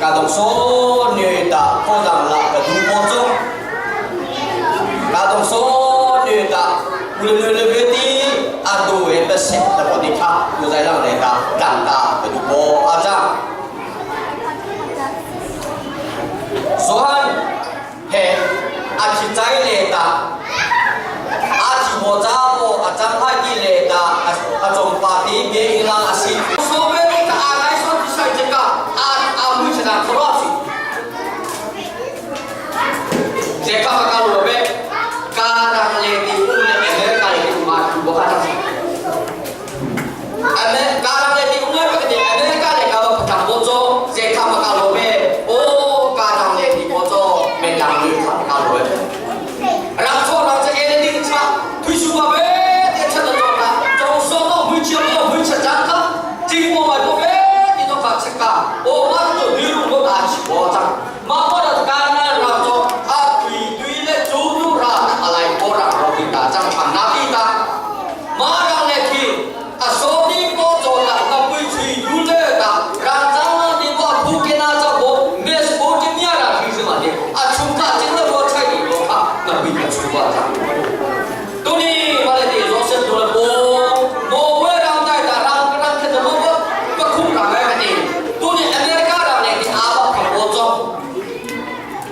ka dong so ni ta ko dang la ka du ko chung ka dong so ni ta ule le le ve ti a du e ta se ta ko ti kha tu zai lang le ta dang ta ka du ko a jang Johan he a thi chai le ta a thi mo cha mo a chang hai ti le ta a chong pa ti be ila a si so ve ka a nai so ti sai che ka a a mu che na khro si che ka ka lo be ka rang le ti u le me ka le ti ma tu bo ka ta si ame ka rang le ti u le ka ti ame ka le ka ba ka bo cho che ka ma ka lo be o ka rang le ti bo cho me lang ni ka ka lo be rang cho rang che ele ding cha thui su ba be te cha da cho ka chong so no hui chia mo hui cha chang ka jing mo mai bo be ti to ka che ka o ma to ni ru bo da chi bo chang ma bo da ka na ra cho a tui tui le chu nu ra na alai bo ra ro ti ta chang phang na ti ta ma ra le ki a so ni bo cho la ka pui chui yu le ta ra chang na ti bo phu ke na cha bo mes bo ti nia ra thi si ma de a chung ka ching le bo chai ni bo kha na pui ka chu ba ta tu ni ma le ti zo se tu le bo mo we ra dai ta ra ra khe de bo ba khu ra ga ka ti tu ni America ra le ti a ba phang bo cho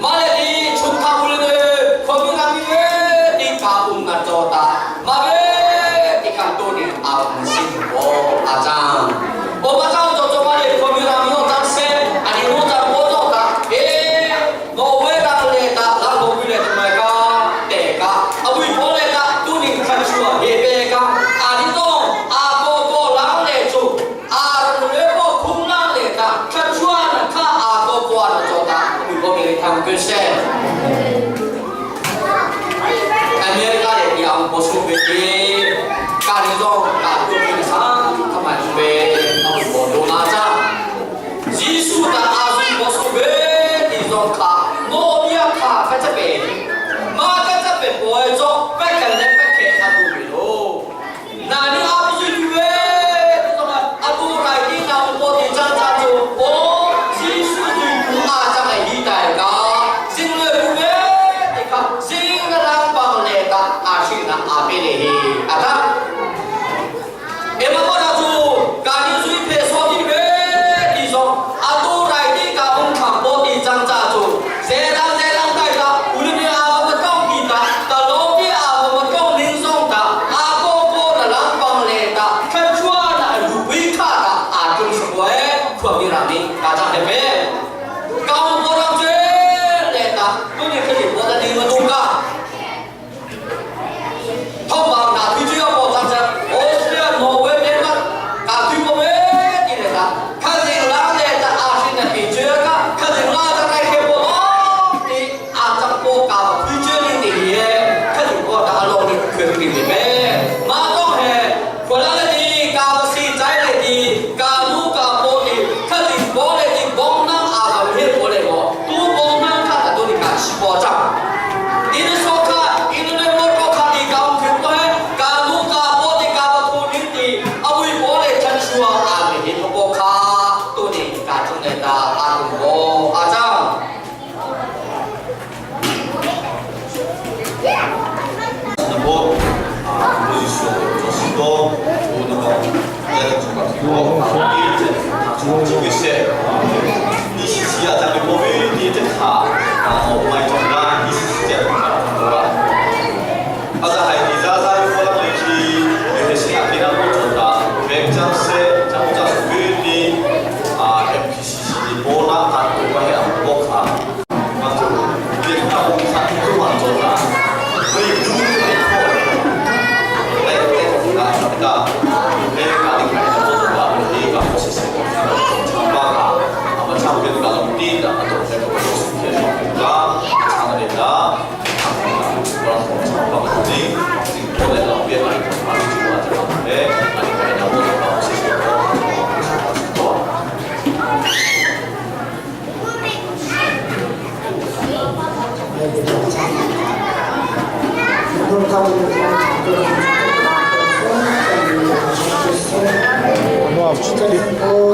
ma le ti chung kha mu le kho mi ra mi le ti ka um na cho ta ma be ti kan tu ni a um sin bo a chang o ma chang cho cho ma le kho mi ra mi no chang se ani no chang bo cho ta e no we ra le ta la lo wi le mai ka te ka. Nuam ti. Nuam.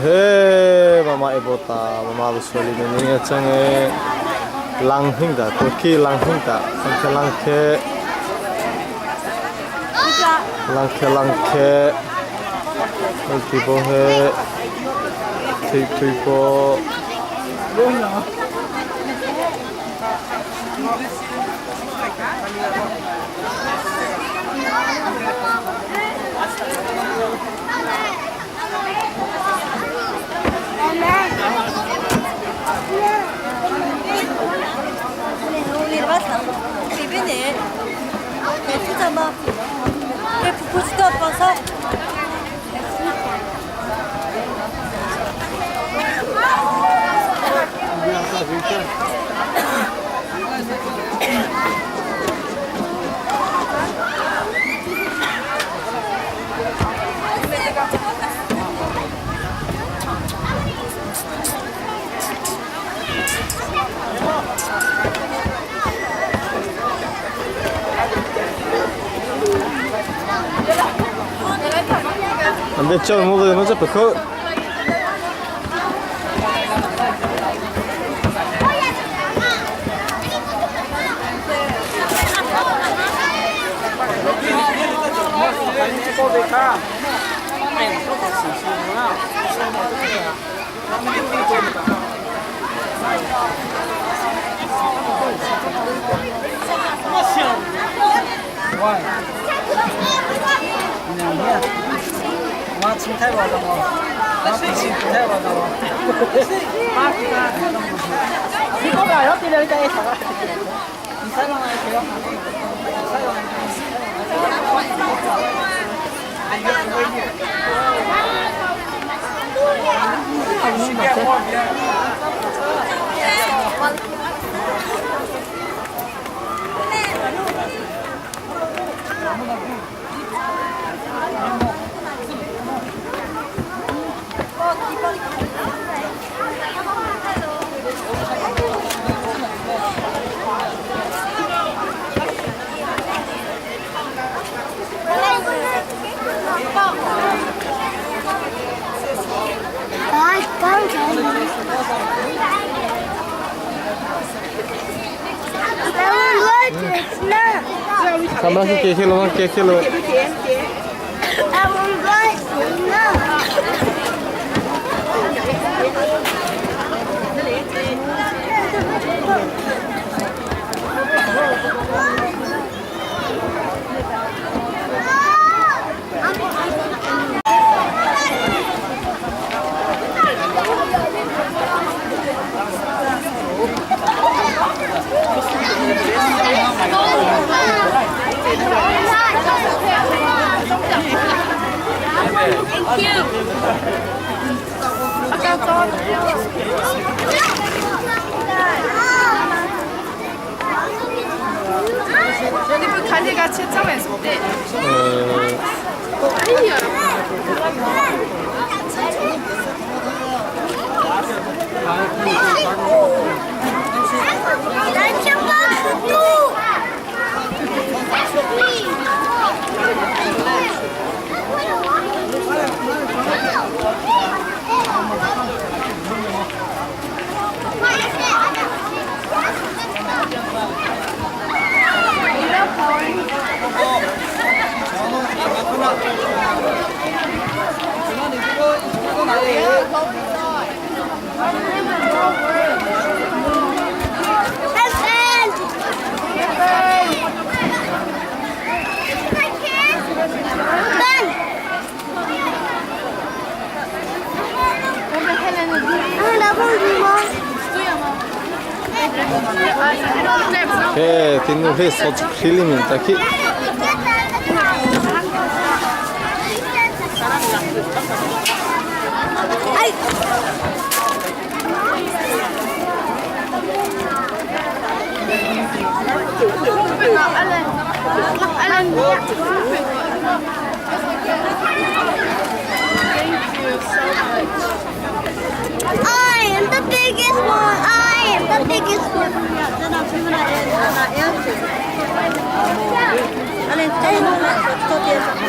He mama ebota mama busoli ni change lang hing da to ki lang hing da angkhe lang khe lang khe lang khe ki bo he thui thui bo Invece non vedo non perché Sama si ke khelo ke khelo. Thank you. Ke tinu he soch khili min taki. I am the biggest one. I am the biggest one. Okay.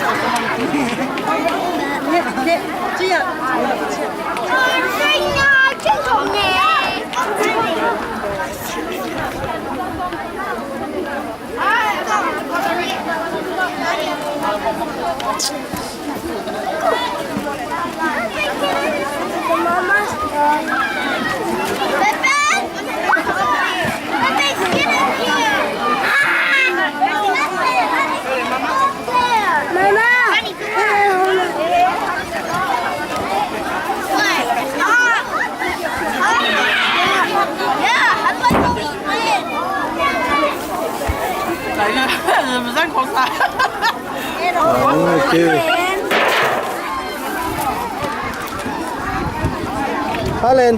Halen.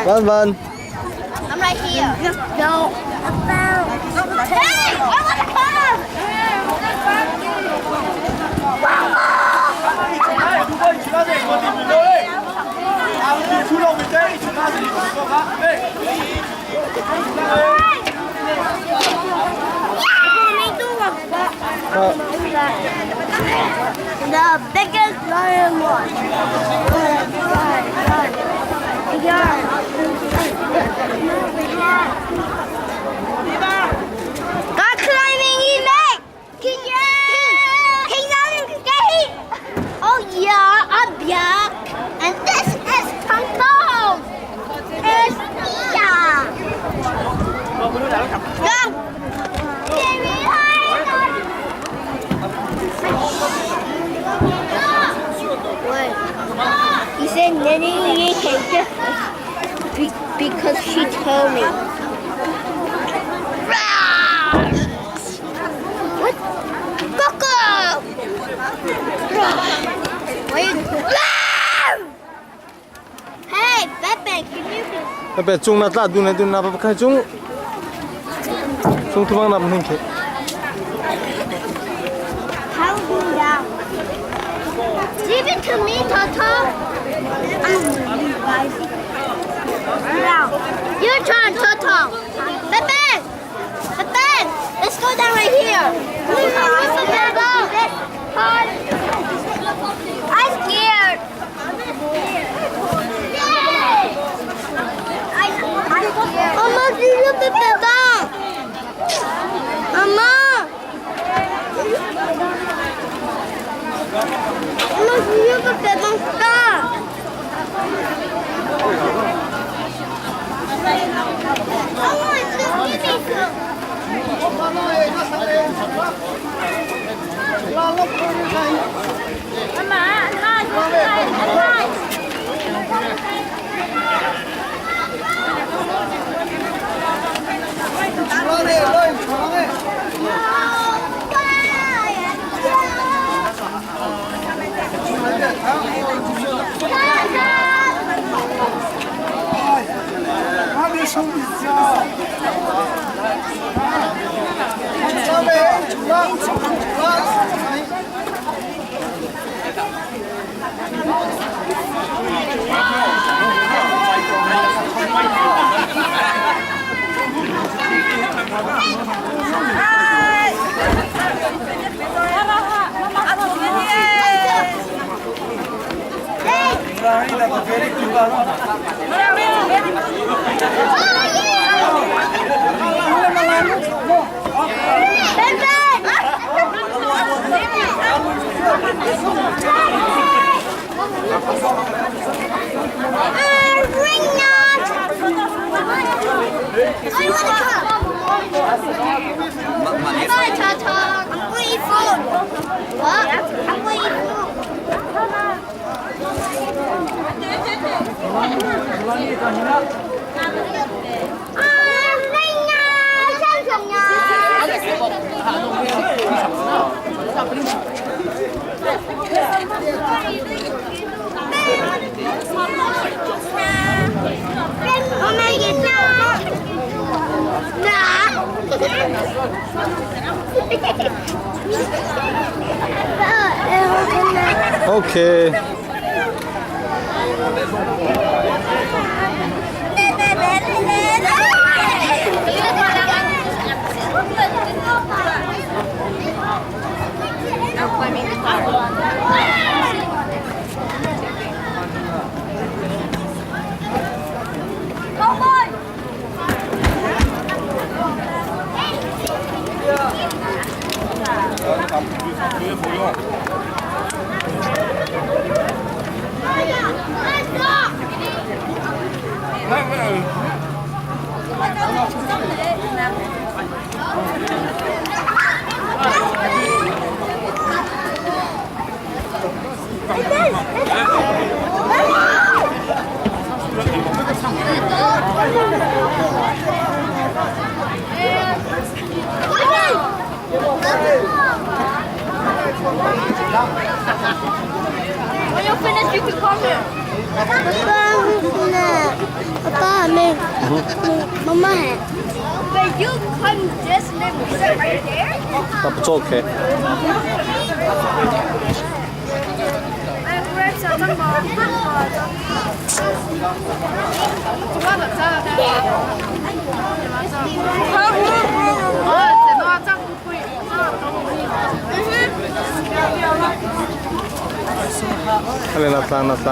Van Van. I'm right here. No. Hey! I want to come! The biggest lion one. God climbing in me. King King Oh yeah, I'm black. And this is Tong Tong. It's Mia. Go. He said Nanny can because she told me. What? Coco! Wait. Hey, Pepe, can you Pepe chung na tla dun na dun na pa khai chung. Chung tu bang na hning ke. How do down? Give it to me, Toto. Your turn, Toto. Pepe! Pepe! Let's go down right here. I'm scared. Okay. When you finish, you can come here. Papa, Mama, But you come just live right there? 那不做 OK。来拿三拿三。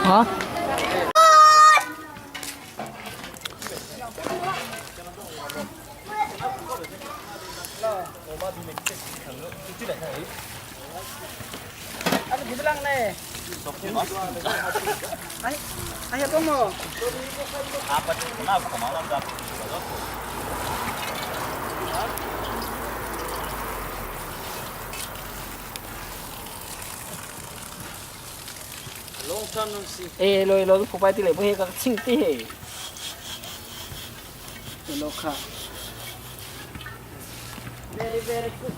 啊？ 哎，来来，破败啲嚟，不起个清啲。落卡。Very very good.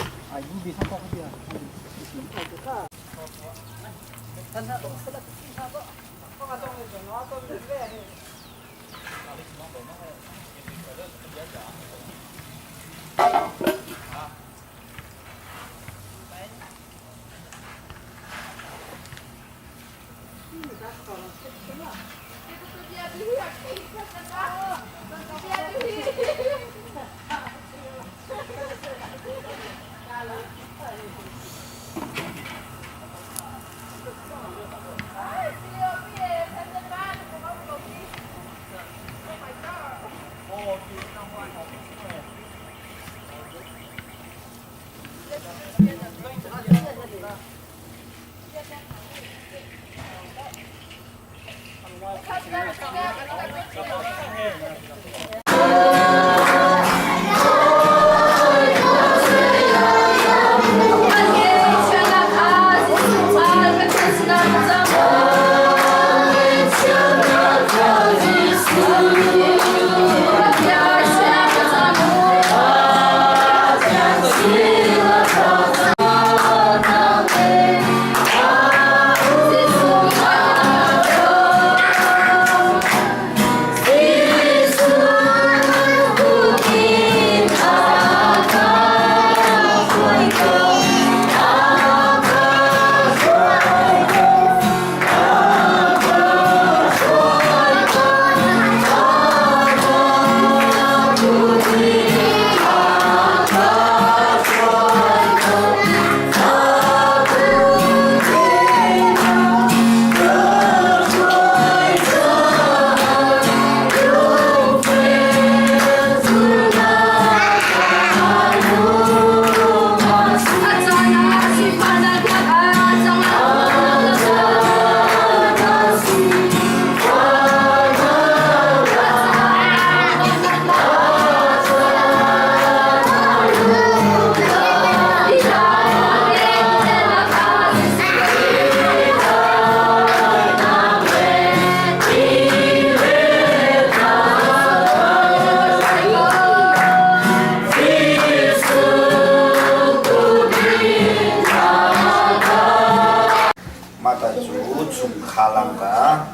Mah cu chungkhar lang ka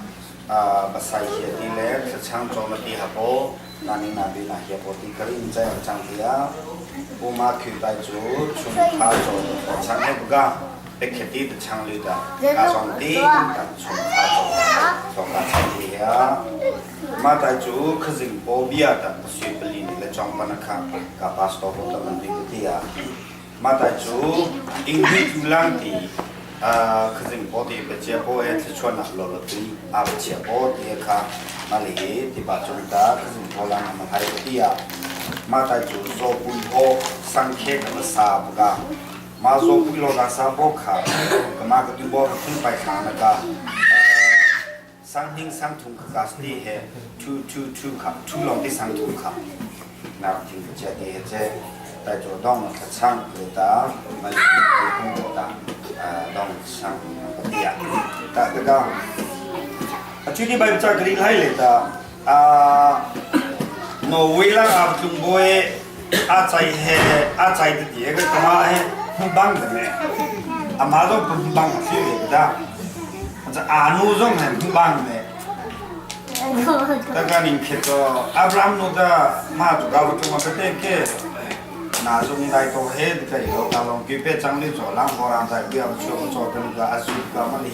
pasai hia ti le thlachang cawm ti ha po naning na bi na hia po ti karin chai ang chang tia puma khyu tai cu chungkhar cawm thlachang he buka pekheti te chang li da ka song ti kan chungkhar cawm song ka chang ti ya ma tai cu khazing po bia ta sui pali ni le chong pan kha ka pastor bo ta man ti ti ya Mah tai cu inghui tu lang ti khazing paw ti pachia paw he thluachuahnak lawlaw tui aa pachia paw ti kha mah le ti pa cung ta khazing paw lang ama hai ti ah mah tai cu zaw pui paw sangkhe ka ma sa buka ma zaw pui lo ka sa paw kha ka ma ka tu bo ka phun pai thla na ka sang hing sang thung ka kas ti he thu thu thu kha thu long ti sang thung kha nak thing ka chia ti he che tai cho dong ka chang le ta ma le ku ko ta dong sang ka ti ya ta ka ga actually bai cha kri lai le ta a no we la a tlung boy a chai he a chai ti ti ka kama he bang da me ama do bang fi le da Anu zong he bang ne. Taka ning khe to Abraham no da ma tu ga tu ma te ke na zong dai to he ka yo ka long ki pe chang li cho lang ho ran dai bia cho cho tan ka asu ka ma li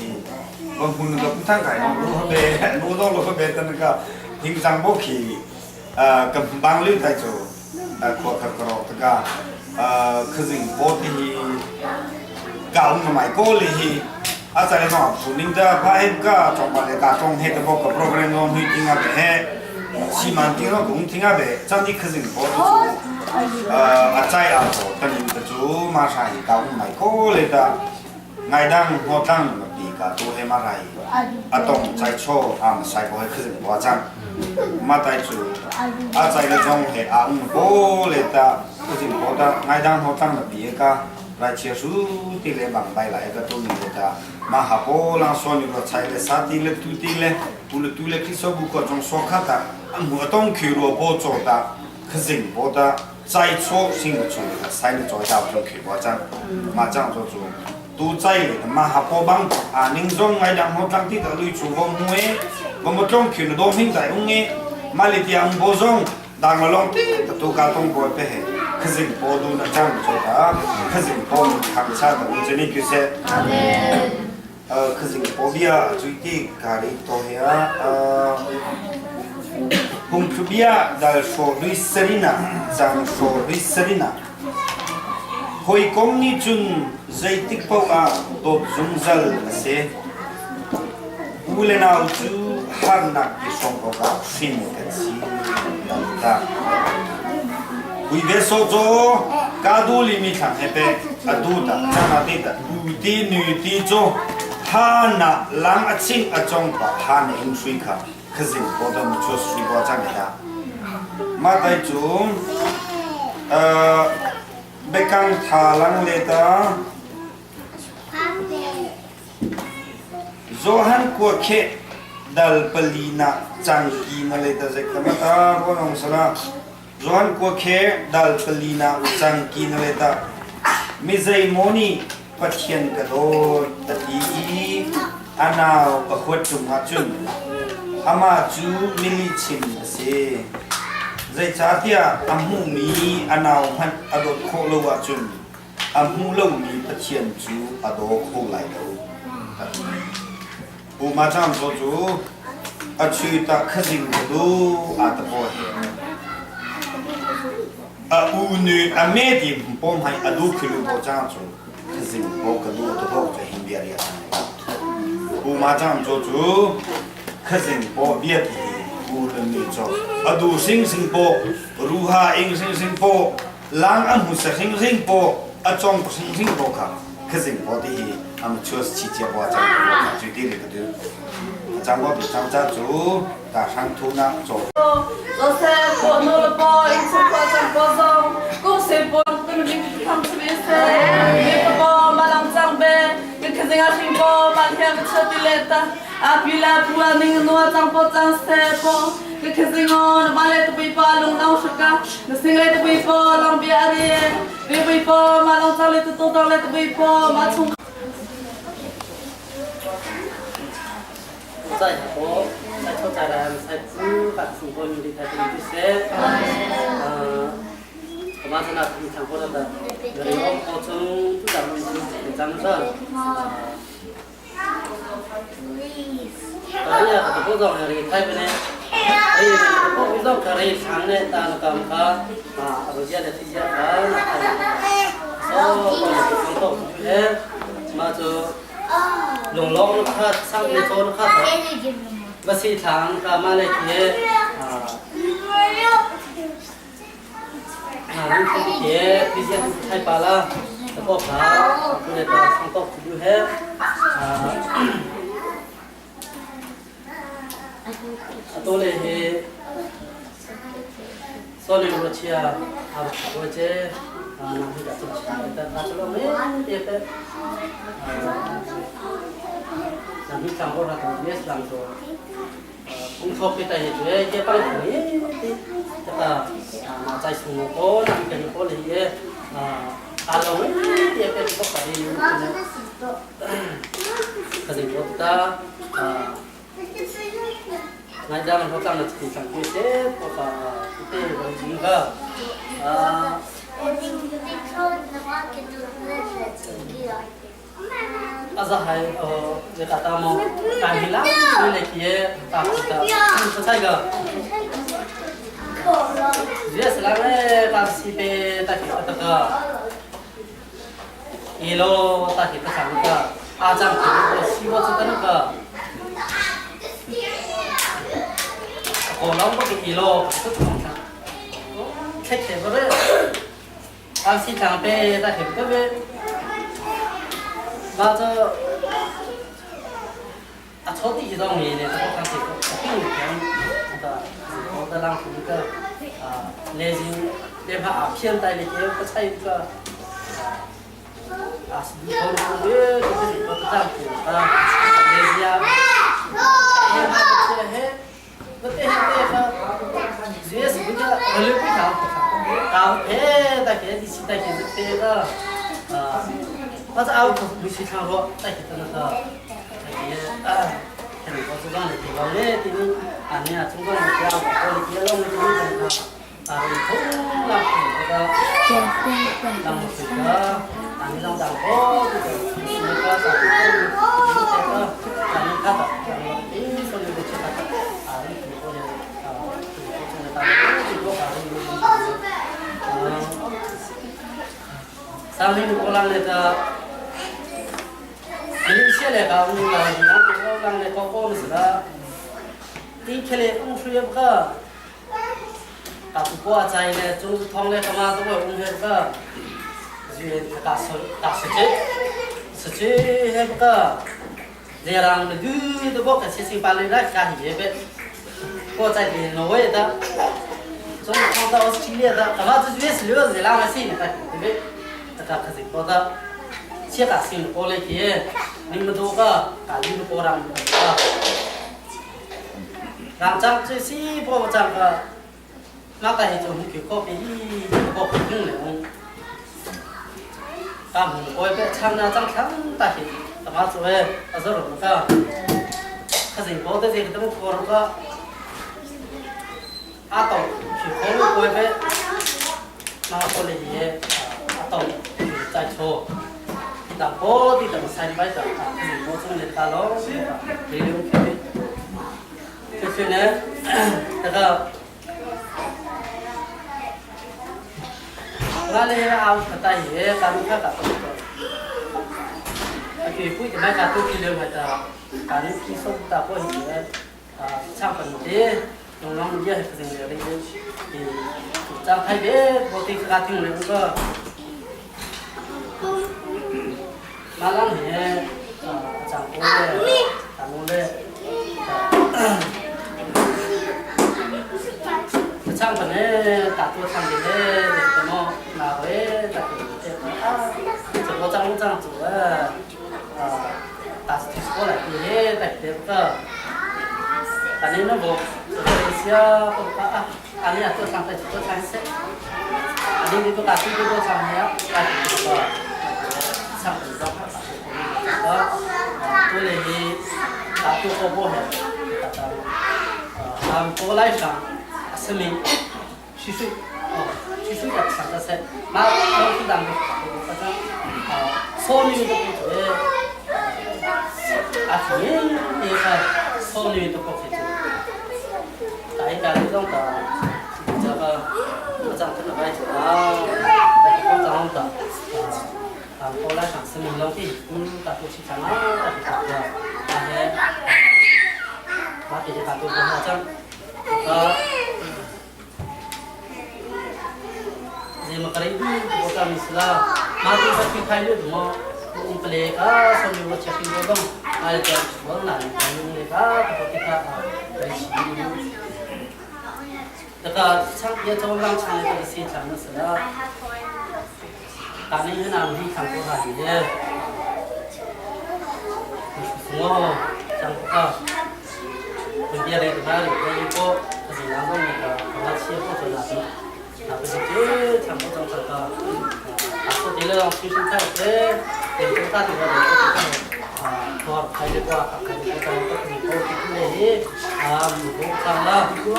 bon hun ga pu thang kai no lo be no do lo be tan ka hing chang bo khi ka bang li tai cho khua kha kro ta ka khazing po ti hi ka um mai ko li hi a chale no phu ning da pha he ka chong ba le ka chong he ta bo ka program no hui tinga be he si man ting no gung tinga be chang ni khazing po tu a chai a to ta ning ta chu ma sha hi ka um mai ko le ta ngai dang ho tang ma pi ka tu he ma rai a tong chai cho a ma sai bo he khazing bo chang ma tai chu a chai le zong he a um bo le ta khazing bo ta ngai dang ho tang ma pi ka lai chia su ti le bang bai lai ka tu ni le ta ma ha po lang so ni ro chai le sa ti le tu ti le tu le tu le khi so bu ko jong so kha ta an mu atong khi ro bo cho ta khazing bo ta. Chai chaw sing chu sai na choi ta chung khi bo chang ma chang cho chu tu chai le ma ha po bang a ning zong ngai dang ho tlang ti ta lui chu bo mu e bo mo tlong khi no do hing dai ung e ma le tiang bo zong dang lo long ti ta tu ka tong bo pe he khazing po du na chang cho ta khazing po thang cha ta u cheni kyu se amen khazing po bia chui ti kari to he a hung thu bia dal sho lui sarina chang sho lui sarina Hawikom nih cun zeitik paoh ah dawt zungzal a si. U le nau cu harnak i hrawm awkah hrin kan si. Ta. Hui ve so caw ka du li mi thlang he pe a du ta chana te ta u ti nu ti cho ha na lang a ching a chong pa ha na ing sui kha khazing po da mu chu sui bo chang ya ma tai chu bekang tha lang le ta Johan kua khe dal pali na changki na le ta zek ta ta ro nong sala Johan kua khe dal pali na changki na le ta mi zei moni Pathian ka dawt a ti i a nau a huat ṭung ahcun amah cu milihchim a si. Zeicahtiah a hmuhmi a nau hmanh a dawt khawh lo ahcun a hmuh lomi Pathian cu a daw kho lai lo. A ti. Uma cam zaw cu a chui ta khazing ka du a ta paw he. A u nu a me di pom hai a du khilu bo chang cu khazing bo ka du to bo cha hin bia ria U ma chang cho cu khazing po bia ti u le mi cho a du sing sing po ruha ing sing sing po lang a hmu sa sing sing po a chong sing sing po kha khazing po ti hi am chus chi chia bo chang chu ti le ka du chang bo chang cha chu ta sang thu na cho Joseph po no le po in chung pa chang po zong kung se po tu ni tham chu be se mi po ma lang chang be mi khazinga hring po ma hiam cha ti le ta a pi la pu a ning no chang po chang se po ka khazingo na ma le tu pi pa lung nau shaka na sing le tu pi po lang bia ari ri pi po ma lang chang le tu tu tang le tu pi po ma chung 在佛在出在来在主把生活努力在这里这些，呃，我马上那你唱过了的，有我从不咱们咱们说，哎呀，这个种的太不呢，哎，这个种可以唱的，但是刚刚啊，我现在提前看，所以我们都是嘛就。Lunglawng na khat, sang na caw na khat. Basi thlang ka ma le khi ah khi khi thai pa la ta ko kha tu le ta sang tok tu he to le he so le ro chia a ro che na hi da ta ta chalo me te te na mi tlang ko ra to yes lang to kung thok te ta he chu ye pang ni te ta na chai sung ko na mi ko le ye a lo me te te ko ka ri ka ding ko ta ngai dang ho tang na chi sang ku se ko ka te ko jing ka a aza hai o je ta ta mo ta hi la ni le ki ta ta ta chai ga yes la ne ta si pe ta ki ta ka ilo ta ki ta sang ka a chang ki ko si bo chu ta na ka ko long ko ki ilo ta thong ta thek te ba re a si thang pe ta ki ka be ba cho a cho ti hi dong ni ne ta ko khang ti ko ping kyang ta ko ta lang ku ka a le jing le pha a phian tai le ke ka chai ka a si ko ko be ko ti ko ta ku ta le ya he ha che he ko te he te ka yes bu ka le pi ka ka he. tai ki te ka ma cha au ko mi si thang ro tai ki tan ka tai ki kan ko chu bang le ti lo le ti ni an ne a chung ko ni au ko le ki lo ni ti ni ka a ri thong la ko ka lang su ka an ni lang dang ko ti ko ni ka sa ti ko ni te ka an ni ka ta ni so ni de che ka a ri ko le a ko chu ne ta ni ko ka ri sang ni ko lang le ta Malaysia le ka u la ni na ko lang le ko ko mi sa ti khele ung shwe ka ka ku ko chai le chung thong le kama to ko ung he ka ju ka so ta so che so che he ka le rang le du de bo ka se sing pa le ra ka hi be ko chai de no we da 中放到 Australia 的，干嘛这越是留在那个谁呢？对不对？这个可是搞的，切个新过来去，你们都个赶紧过来啊！让张这些不张个，那个就去搞比搞不用了。咱们过一边唱那张唱大些，干嘛做哎？啊，这种个，可是搞的这个怎么搞个？阿斗去考过一边，那过来也阿斗在错。但我的等三百的，我从来打咯，没有去。就是呢，这个，我咧阿大爷干看个，啊，佢不一买个都去了买的，干去送大过去啊，唱本的，用啷也是这个的，张开的，我对个听了个。马浪he chang ko le tang le chang pa ne ta tu chang de le de mo na we ta tu te pa a cho chang chang chu a ta ti ko la ti he ta te pa ta ne no bo Malaysia ko pa a ani a tu chang ta chu chang se ani ni to ka tu ko chang he a ta ti ko 唱本上，啊，对嘞，大多好不好？啊，过来上，生命，虚岁，哦，虚岁要上个噻，那老是当个，反正啊，少女都不做，啊，年那个少女都不去做，大家那种的，这个不长这个白做啊，不长的。啊，过来上市民老的，大多去长啊，大多大些，马这些大多不好讲，啊，这么个嘞，我讲你是啦，马这个去开了什么，我们来个，说明我吃苹果东，哎，这我哪里开用那个，我给他啊，来洗。这个唱也做让唱的这个现场的是啦。大年那没看过啥的，我讲过啊，分别的他那一个，可是那种那个，他切不做那种，那不是就全部装这个，啊，说的了，其实在这，对不大的话，啊，多开的话，开的话，你多的啊，不看了，啊。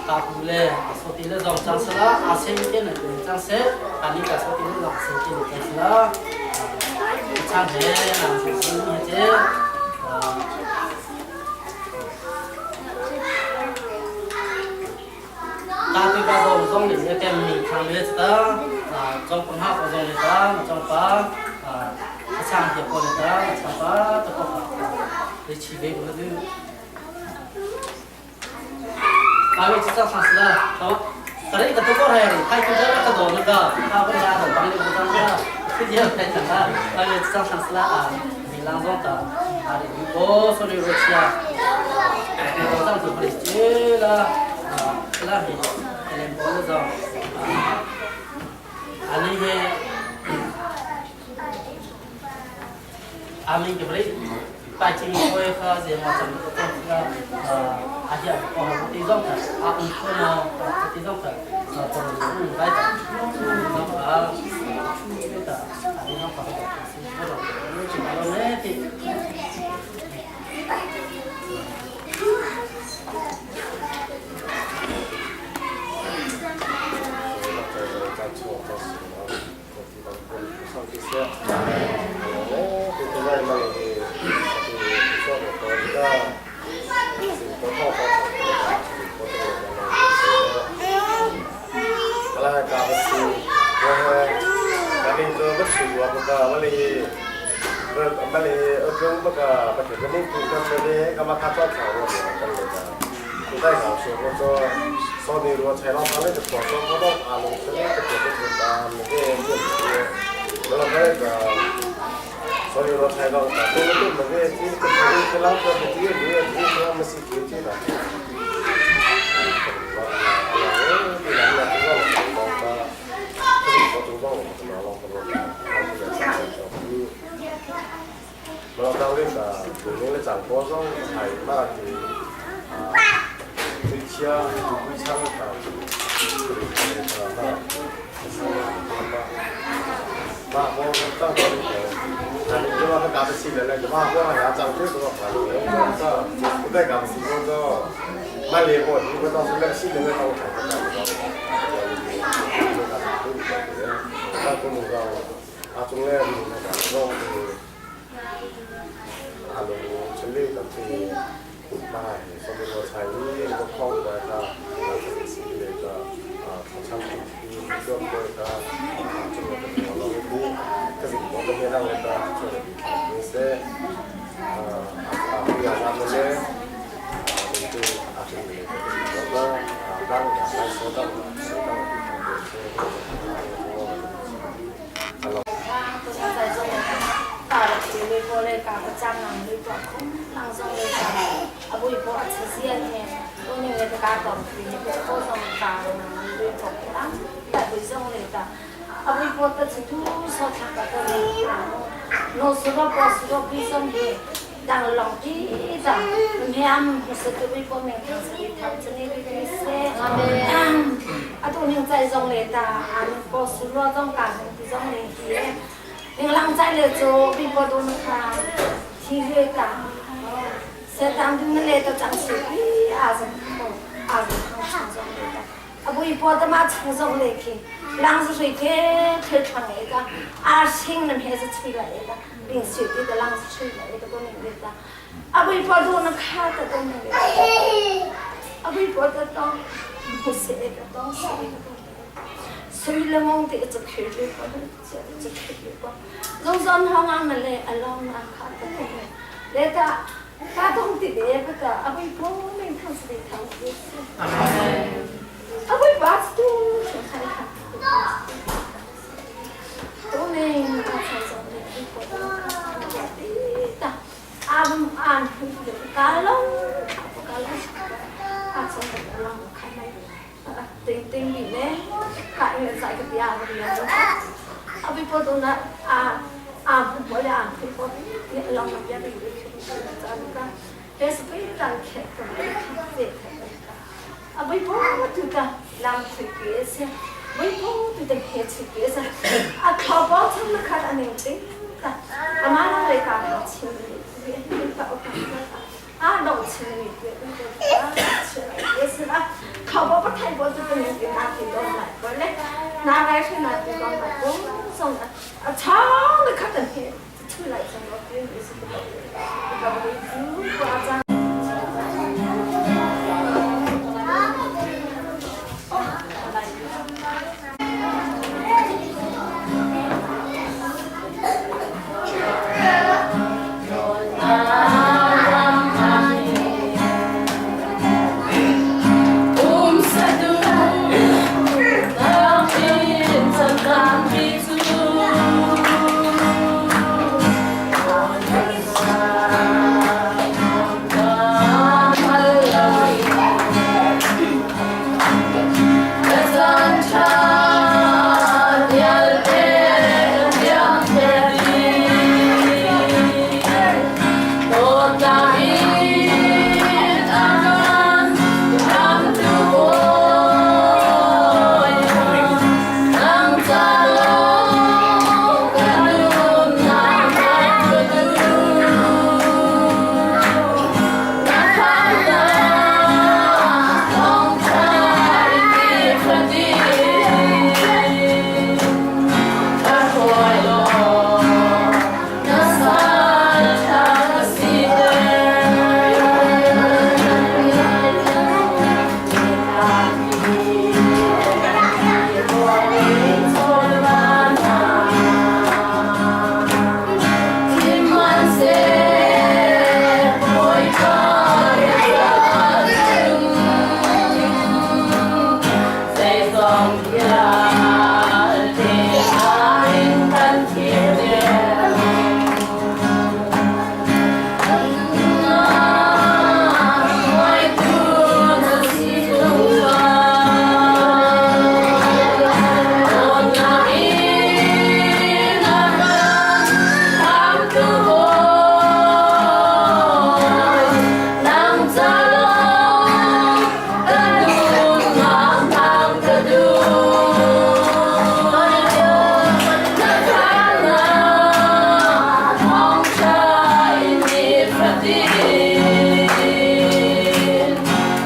大姑嘞，说的了让张是啦，阿三点的张三，阿你家说的了让三点的张是啦，唱的让是你这，啊，大对巴都中的那个名唱的知道，啊，中本哈中的哒，中巴，啊，唱的过的哒，唱巴这个，你起来我就。kami cita sang sila, tahu? Tadi kita tukar hari, kai kita ka do na ka, ka ko ja do bang le bang ka, si dia kai ta ka, kami cita sang sila a, ni lang zong ta, a ri ko so ni ro chia, ni do zang zu le che la, a la hi, le bo le zong, a ni he, a mi ke bre, 拜金会和这么怎么个啊，阿姐，哦，这种的，啊，唔错呢，这种的， Thank you.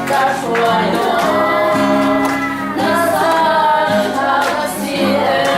Ka hruai law na sal ṭha ka siter.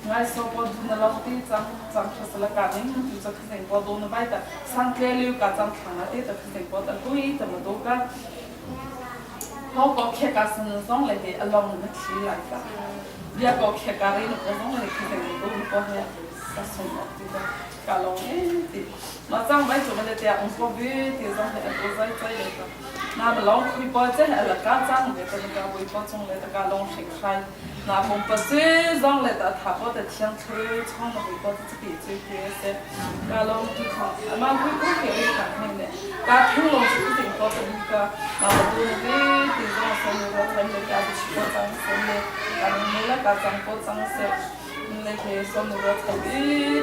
Ngai so po du na lo ti chang chang tha sala ka ning tu cha khaseng po do na bai ta sang tle liu ka chang thang a te ta khaseng po ta kui ta ma do ka ho ko khe ka san zong le he along na thli lai ka bia ko khe ka ri na po zong le khaseng do na po he sa sung ok ti ta ka long e ti ma chang bai chu ma le te ong po bi ti zong he po zai chai le ka na ba long khui po che la ka chang le ta ka bui po chung le ta ka long hrik hrai Na pumpa cu zong le ta tha po ta thiang thlu chong na hui po ta chi chu ke se ka long tu khong ama hui ku ke ri khang hen ne ka thu long chu ting po ta ka ma ba tu ne bi ti zong so mu ro thaim le ka chi po chang se le ka ni la ka chang po chang se le ke so mu ro thai bi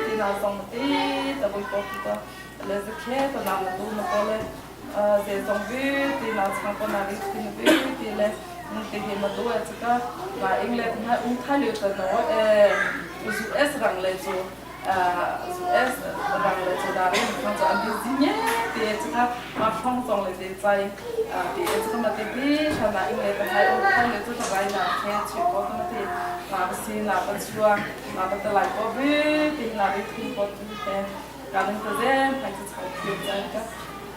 ti na zong ti ta bui po ti ta le ze khe ta na ma tu na po le ze zong bi ti na chang po na ri ti bi ti le ti hi ma tu e chika ma ing le na ung tha liu ta no e US rang le chu US rang le chu da ri khang chu an bi zi nye ti e chika ma phong chong le te chai ti e chika ma te bi sha na ing le ta hai ung tha liu chu ta rai na khe chi ko ta ma ti ma ba si na ba chua ma ba ta lai ko bi ti na ri thi ko tu te ka ding ta zen hai chu chai thiu chai ka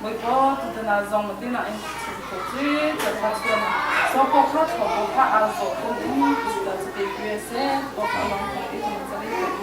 Bawipa, tutan ah zong na tin ah in chim kho ci, ca chuan so po kha tho po kha a zawh ko ding ta cu te kue se po kha long thong ti thong cari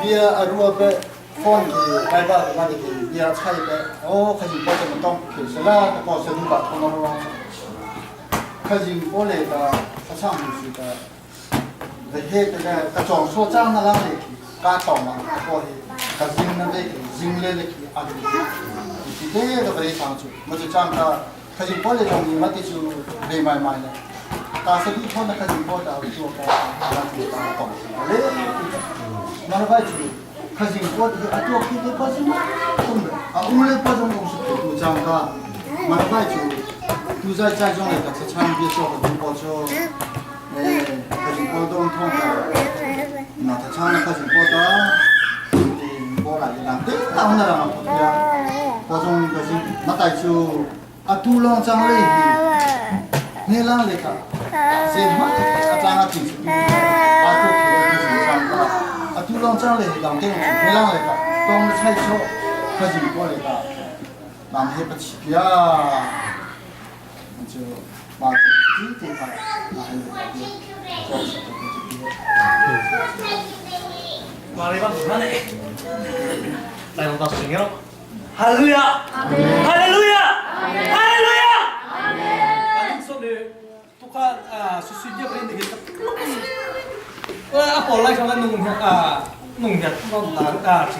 Bia a rua pe phone ki kai ba ma de ki bia chai pe o kha jing po te tong ke se la ka ko se du ba thong lo kha jing po le ta sa chang mu si ta the he te ka ka chong so chang na lang le ki ka tong ma ko he ka jing na le ki jing le le ki a du ki te ka bre sang chu ma chu chang ka kha jing po le chong ni ma ti chu re mai mai le ta se du thon na kha jing po ta chu ka na ti ta tong le ma na ba chu kha jing po ti a tu ki te pa chu tum a um le pa jong ong su tu chang ka ma na ba chu tu zai zai jong le ka chang bi cho ka du po chu eh kha jing po dong thong ka na ta chang na kha jing po ta ti po la ni na te ta na la ma po ya po jong ka jing ma tai chu a tu long chang le hi ne lang le ka se ma a chang a ti chu a tu ki le ki chang ka a tu long chang le hi lang te ne lang le ka tong chai cho kha jing po le ka nam he pa chi pia chu ma ti ti pa na he le ka cho chi Mari bang mana eh? Lai bang tasung ya. Hallelujah. Hallelujah. Hallelujah. Amin. So ne tuka susu dia beri ni kita. A bỏ lại cho nó nung à nung nhật nó là à chỉ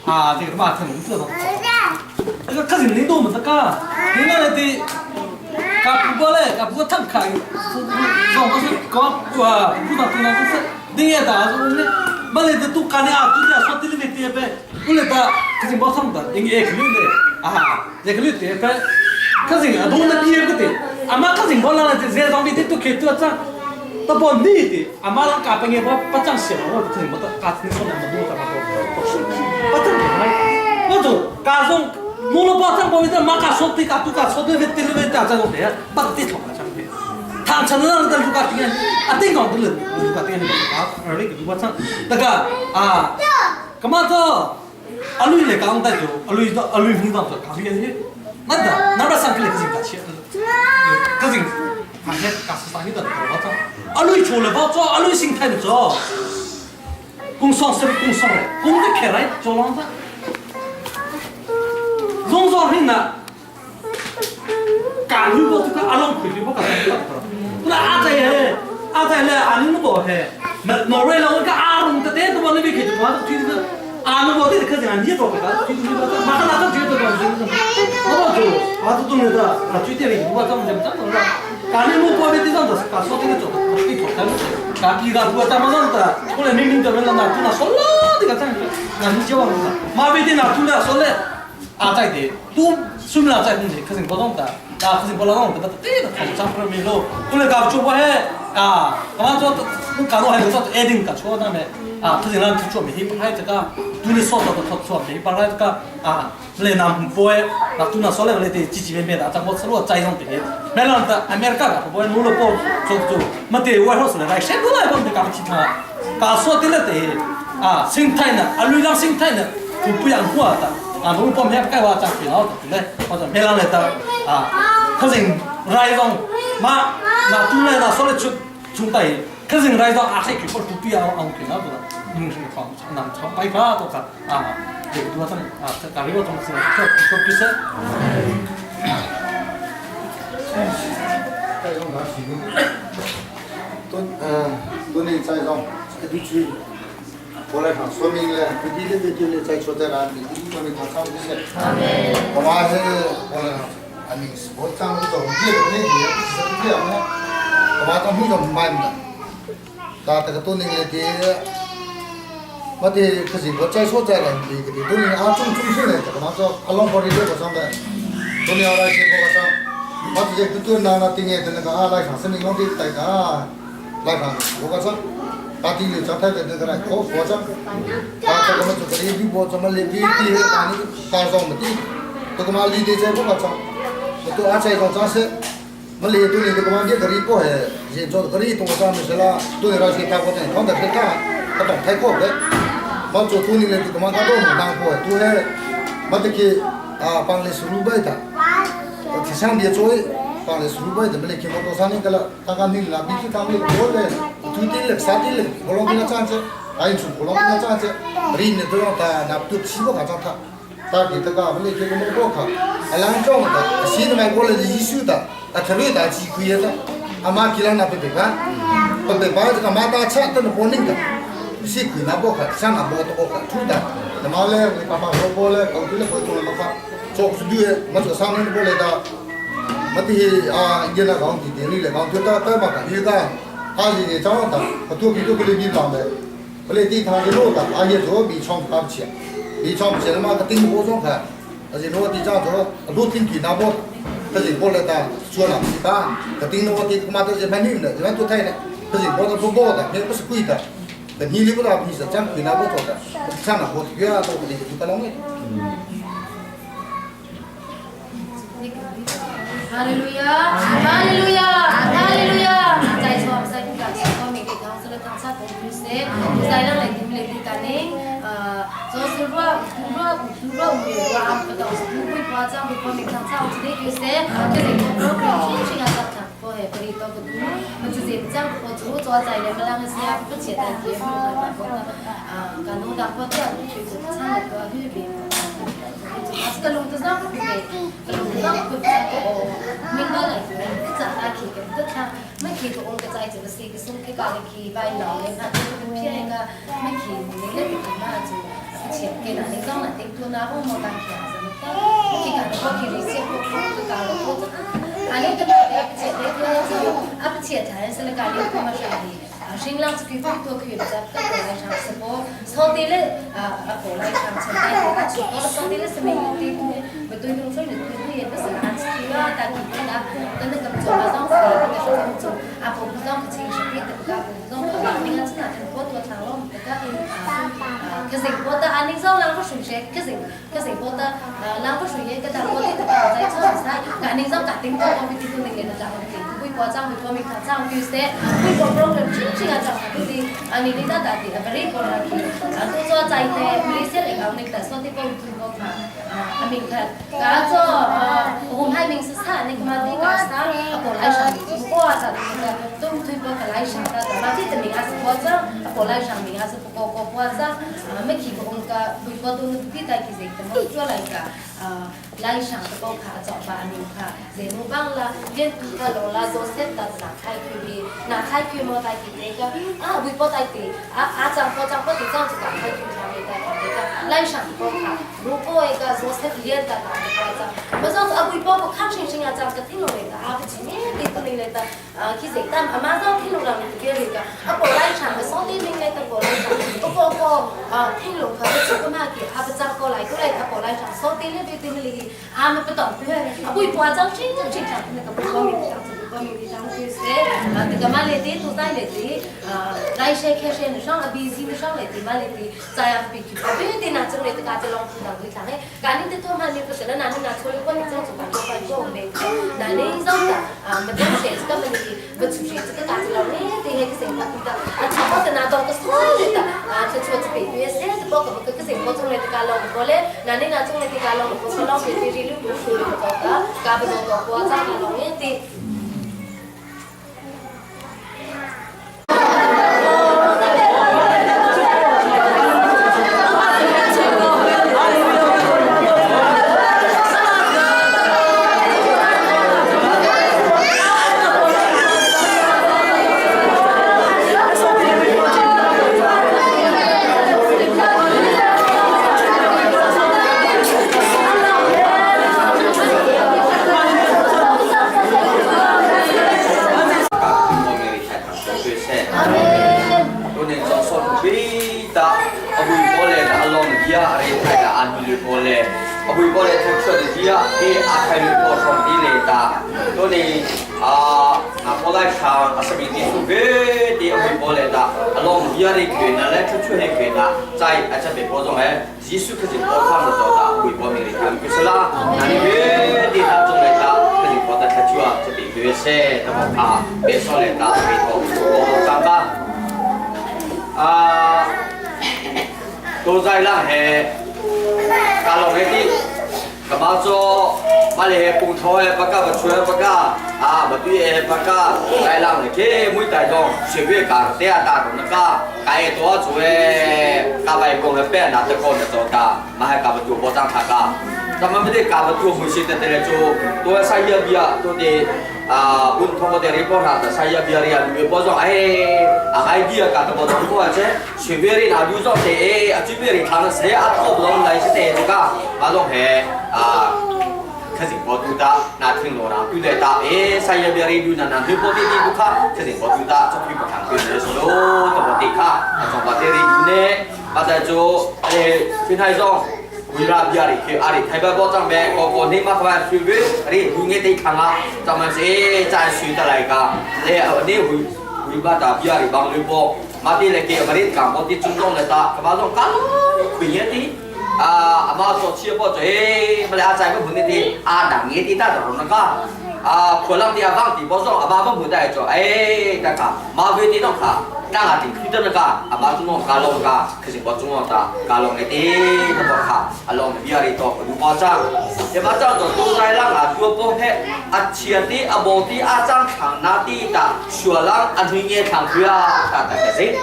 à这个嘛挺农村的。这个可是你都没得干，你那的，他不过来，他不过他看，说我是搞啊，不到对那是，你也打说你，没来的都干的啊，都在说地里面点呗，不来的，可是没上的，应该可能的啊，也可能点呗，可是啊，都那毕业不对，阿妈可是我让人在上面的都开多张。到不你的，阿妈让家本也不不讲写了，我可能没得家你说那么多，咱们不不挣钱来，我就家中弄了包张包的，马家说的家都家说的，对对对，这种的，不得头了，他承认的卢家店，啊，顶讲的了，卢家店是啊，二里个卢家那个啊，干嘛做？阿鲁来讲的就阿鲁到阿鲁平常做，讲的是，那的那边上个来个是个是，反正讲是啥你的，我讲。阿鲁出来包做，阿鲁心态的做，工商是工商嘞，工的开来做啷子，弄上很呢，干预过这个阿龙亏的不干不干那阿仔嘿，阿仔嘞，阿你不嘿，那挪威了我个阿龙的带都往那边去，就往那推这个。阿侬我这可是俺你做不到，推这个马上拿这觉得讲是，我做，阿这东西的，啊，具体的我怎么怎么怎么了？干你我过来地上都是干说这个做的，你做的，干比个我怎么样的？后来明明怎么了呢？就那说了这个这样，那你叫我们马背的那出来说了，阿在的都说明了在东西，可是不懂的，啊，可是不懂的，对的，他们上不没路，后来搞做不嘿，啊，干嘛做？我搞到还有做一定搞错的没？啊，他就让他做没拍这个，都是说到的他做没把那这个啊，来南不会，那都那说了来的几几面面的，咱我吃了摘上的，没让他阿美尔个不会努了不做做，没得我说是来，谁都来帮你搞其他，搞说的了的啊，生态呢，啊，绿量生态呢，就不养活的，啊，努了不没盖话咱别老的来，或者没让来的啊，他是来种嘛，那都来那说了出出带。可是来到阿西，佢不不必要按佢那个，你们是靠南朝白发多少啊？这个多少啊？这大概我总是说说比赛。在用哪几个？都嗯，都能在用，这个地区。我来上说明了，具体的就就在说在哪里，你们没看上就是。我妈是我来啊，你是我长得总结的那些，是这样的，我妈当会长买的，但这个多年来的，我的可是我在说在哪里，个多年啊中中生的，这个嘛说阿龙婆的这个上的，多年来这个上，我直接都拿那订的那个啊来上，生命中的大家来上，我个上。大地里长太的那个来，可佛长，他这个么这个里比我怎么里比地哪里高上么地，这个嘛里的这个个长，我都阿在个长是，么里都里这个嘛这个里过还，人做个里东长么是啦，都是那些大国的，讲的太大，他懂太过的，我做都里的这个嘛他都唔当过，都是，么这个啊帮你输入呗的，我提倡别做。帮你输入呗，怎么来听我多少年个了？刚刚你那必须当你过来。tu ti le sa ti le bolong ti na chan che ai chu bolong ti na chan che ri ne do ta na tu chi bo ka chan ta ta ki ta ka le ke ko mo ko kha alang chong ta si na mai ko le ji su ta a thru ta chi khu ye ta ama ki la na pe pe ba pe pe ba ka ma ta cha ta no bo ning ta si khu na bo kha sa na bo to ko kha thu ta na ma le le pa pa bo bo le ko tu le ko tu le ka chok su du ye ma chu sa ne bo le ta ma ti a ye na ga ti de ni le ga tu ta ta ma ka yu ka 阿是你长大，我多给多给你帮的，不来地他的路的，阿也做比厂打不起，比厂不起他妈个顶火中看，而且罗地长做路顶给那波，他是过来的做了，啊，个顶我的他妈都是蛮牛的，蛮多太的，他是过的不高的，那不是贵的，你你不到你是讲贵那不做的，上了火越多的就不容易。哈利路亚，哈利路亚，哈利路亚！在座在不敢说明给他说了他sa kong kuse在那来听来听干呢，就是说说说我们说啊不到是不会夸张不夸明他sa我这里kuse，这里我们天气啊sa他不会不里到个都，我就是这样我做做在那么两个是啊不简单的，不啊，感动到不得，去做唱那个预备。Kalau tu zang ku kalau tu zang ku ko mingba lai ku za ta ki ke ta tha ma ki ko ong ka zai chu si ke sung ke ka le ki bai lo le na chu ke phi ka ma ki ni le ke ma chu che ke na ni zang na ting tu na ong mo ta ki a za ta ki ka ko ki ri se ko ko ka lo ko ta a le ta ba che le ke a che ta se le ka le ko ma sha ni 新浪是佢多佢就得过来上直播，草地咧啊啊过来上陈大个啊，到了草地咧是没有地图，不对东西你对对也不是按起啊，但佢那等那个做啊，当时那个是做啊，不不当佢情绪变得不高，不当佢那个真係多多长龙，那个啊，可是我的安宁上两个水些，可是可是我的两个水些，个但我的在唱噻，安宁上家庭多，我们地图那个那个会过账会过没看账，就是会过 program 真正啊，就啲啊你你得大啲啊，very important 啊，都做在地，马来西亚嚟讲，你但说啲帮中国嘛，啊明看，啊做啊，我们还明是啥，你嘛啲个啥，啊过来上，不过啊啥的，都推过个来上的，嘛啲就明啊是过账，啊过来上明啊是不过过过账，啊没去过个，会过都啲大其实就冇做来个啊。来上的包卡找吧，明卡，人木帮啦，连卡罗拉做set的拿开去的，拿开去莫带去那个，啊，微博带的，啊啊张波张波的张就打开去上面的那个，来上的包卡，如果一个做 set 连的拿的包张，没上啊微博不看星星啊张个听落来的啊不起面的都来的，啊其实但阿妈上听落来的别那个，啊过来上个双的明来的过来上，不过个啊听落可不出个嘛去，啊不张过来过来啊过来上双的那边的里。啊，不懂，啊，会夸张，真正正常，那个不光明的上，不光明的上就是，啊，这个嘛来的都在来的，啊，来些开些上啊，busy 上来的嘛来的，在啊比去，啊，别的那种来的，家就浪费浪费啥嘞？赶紧的他妈你不是那哪里拿出来过，你这样子把做饭做没？哪里上的啊？没东西，这个么的，不出去，这个家就浪费的那个生活的，啊，差不多拿到个所有的，啊，这出去别别些，这包个个个生活中来的家浪过来，哪里拿中来的家浪过，浪费的。嘎不动个火，咋个弄的？ a khai mi pawl hrawng ti le ta to ni a na polai thang a sami ti su ve ti a hui pawl le ta along bia ri khwe na le thu chu he khwe na chai a cha be po zong he Jesuh kha jin po tham na to ta hui po mi ri tham ku sala na ni ve ti na chung le ta ka jin po ta tha chua cha bi ve se ta mo kha be so le ta be to ko chang ba a to zai lang he ka long he ti ကဘာစောမလေပုံထောရဲ့ပကပချွဲပကအာမတူရဲ့ပက来浪的给每带动学月家第二大动那个该多做的家外公的变拿得过的做家，嘛还家不做保障他家。咱们没得家不做回去的得来做，多塞一比啊，多的啊，本通过的report 啊，塞一比啊，你保障哎，啊idea 家都保障过啊，这学月的那有做的哎，啊这边的他们谁啊做不拢来是的这个，马上系啊。ခစင်ပေါ်တူတာနာထင်းလောရာတူတဲ့တာအေးဆိုင်ရပြရီဒူနာနာဒီပေါ်တီဒီဒုခခစင်ပေါ်တူတာချက်ပြပထံပြေဆိုလို့တပေါ်တိခအဆောင်ပါတေရီနေပါတဲ့ကျိုးအဲဖိထိုင်ဆောင်ဝီရာပြရီခေအာရီထိုင်ဘပေါ်ကြောင့်ပဲကောကောနေမခဘာဆွေဝေရီဟူငေတိခငါတမစေချာဆွေတလိုက်ကလေအနေဟူဝီဘာတာပြရီဘောင်လူပေါ်မာတိလေကေအမရိကံပေါ်တိจุံလေတာကဘာဆောင်ကာခွင်ရတိ啊，阿妈说吃不嘴，不来阿仔不问你的，阿当你的大头那个，啊，可能的阿放地不说，阿妈不问带做，哎，大家马尾的那个，那个地区的那个，阿妈中弄加龙个，可是我中弄的加龙的的那个卡，阿龙比阿里多有保障，也把这做多在让啊做不黑，阿切的阿无的阿张长那的的，雪浪阿推捏长去啊，大概是。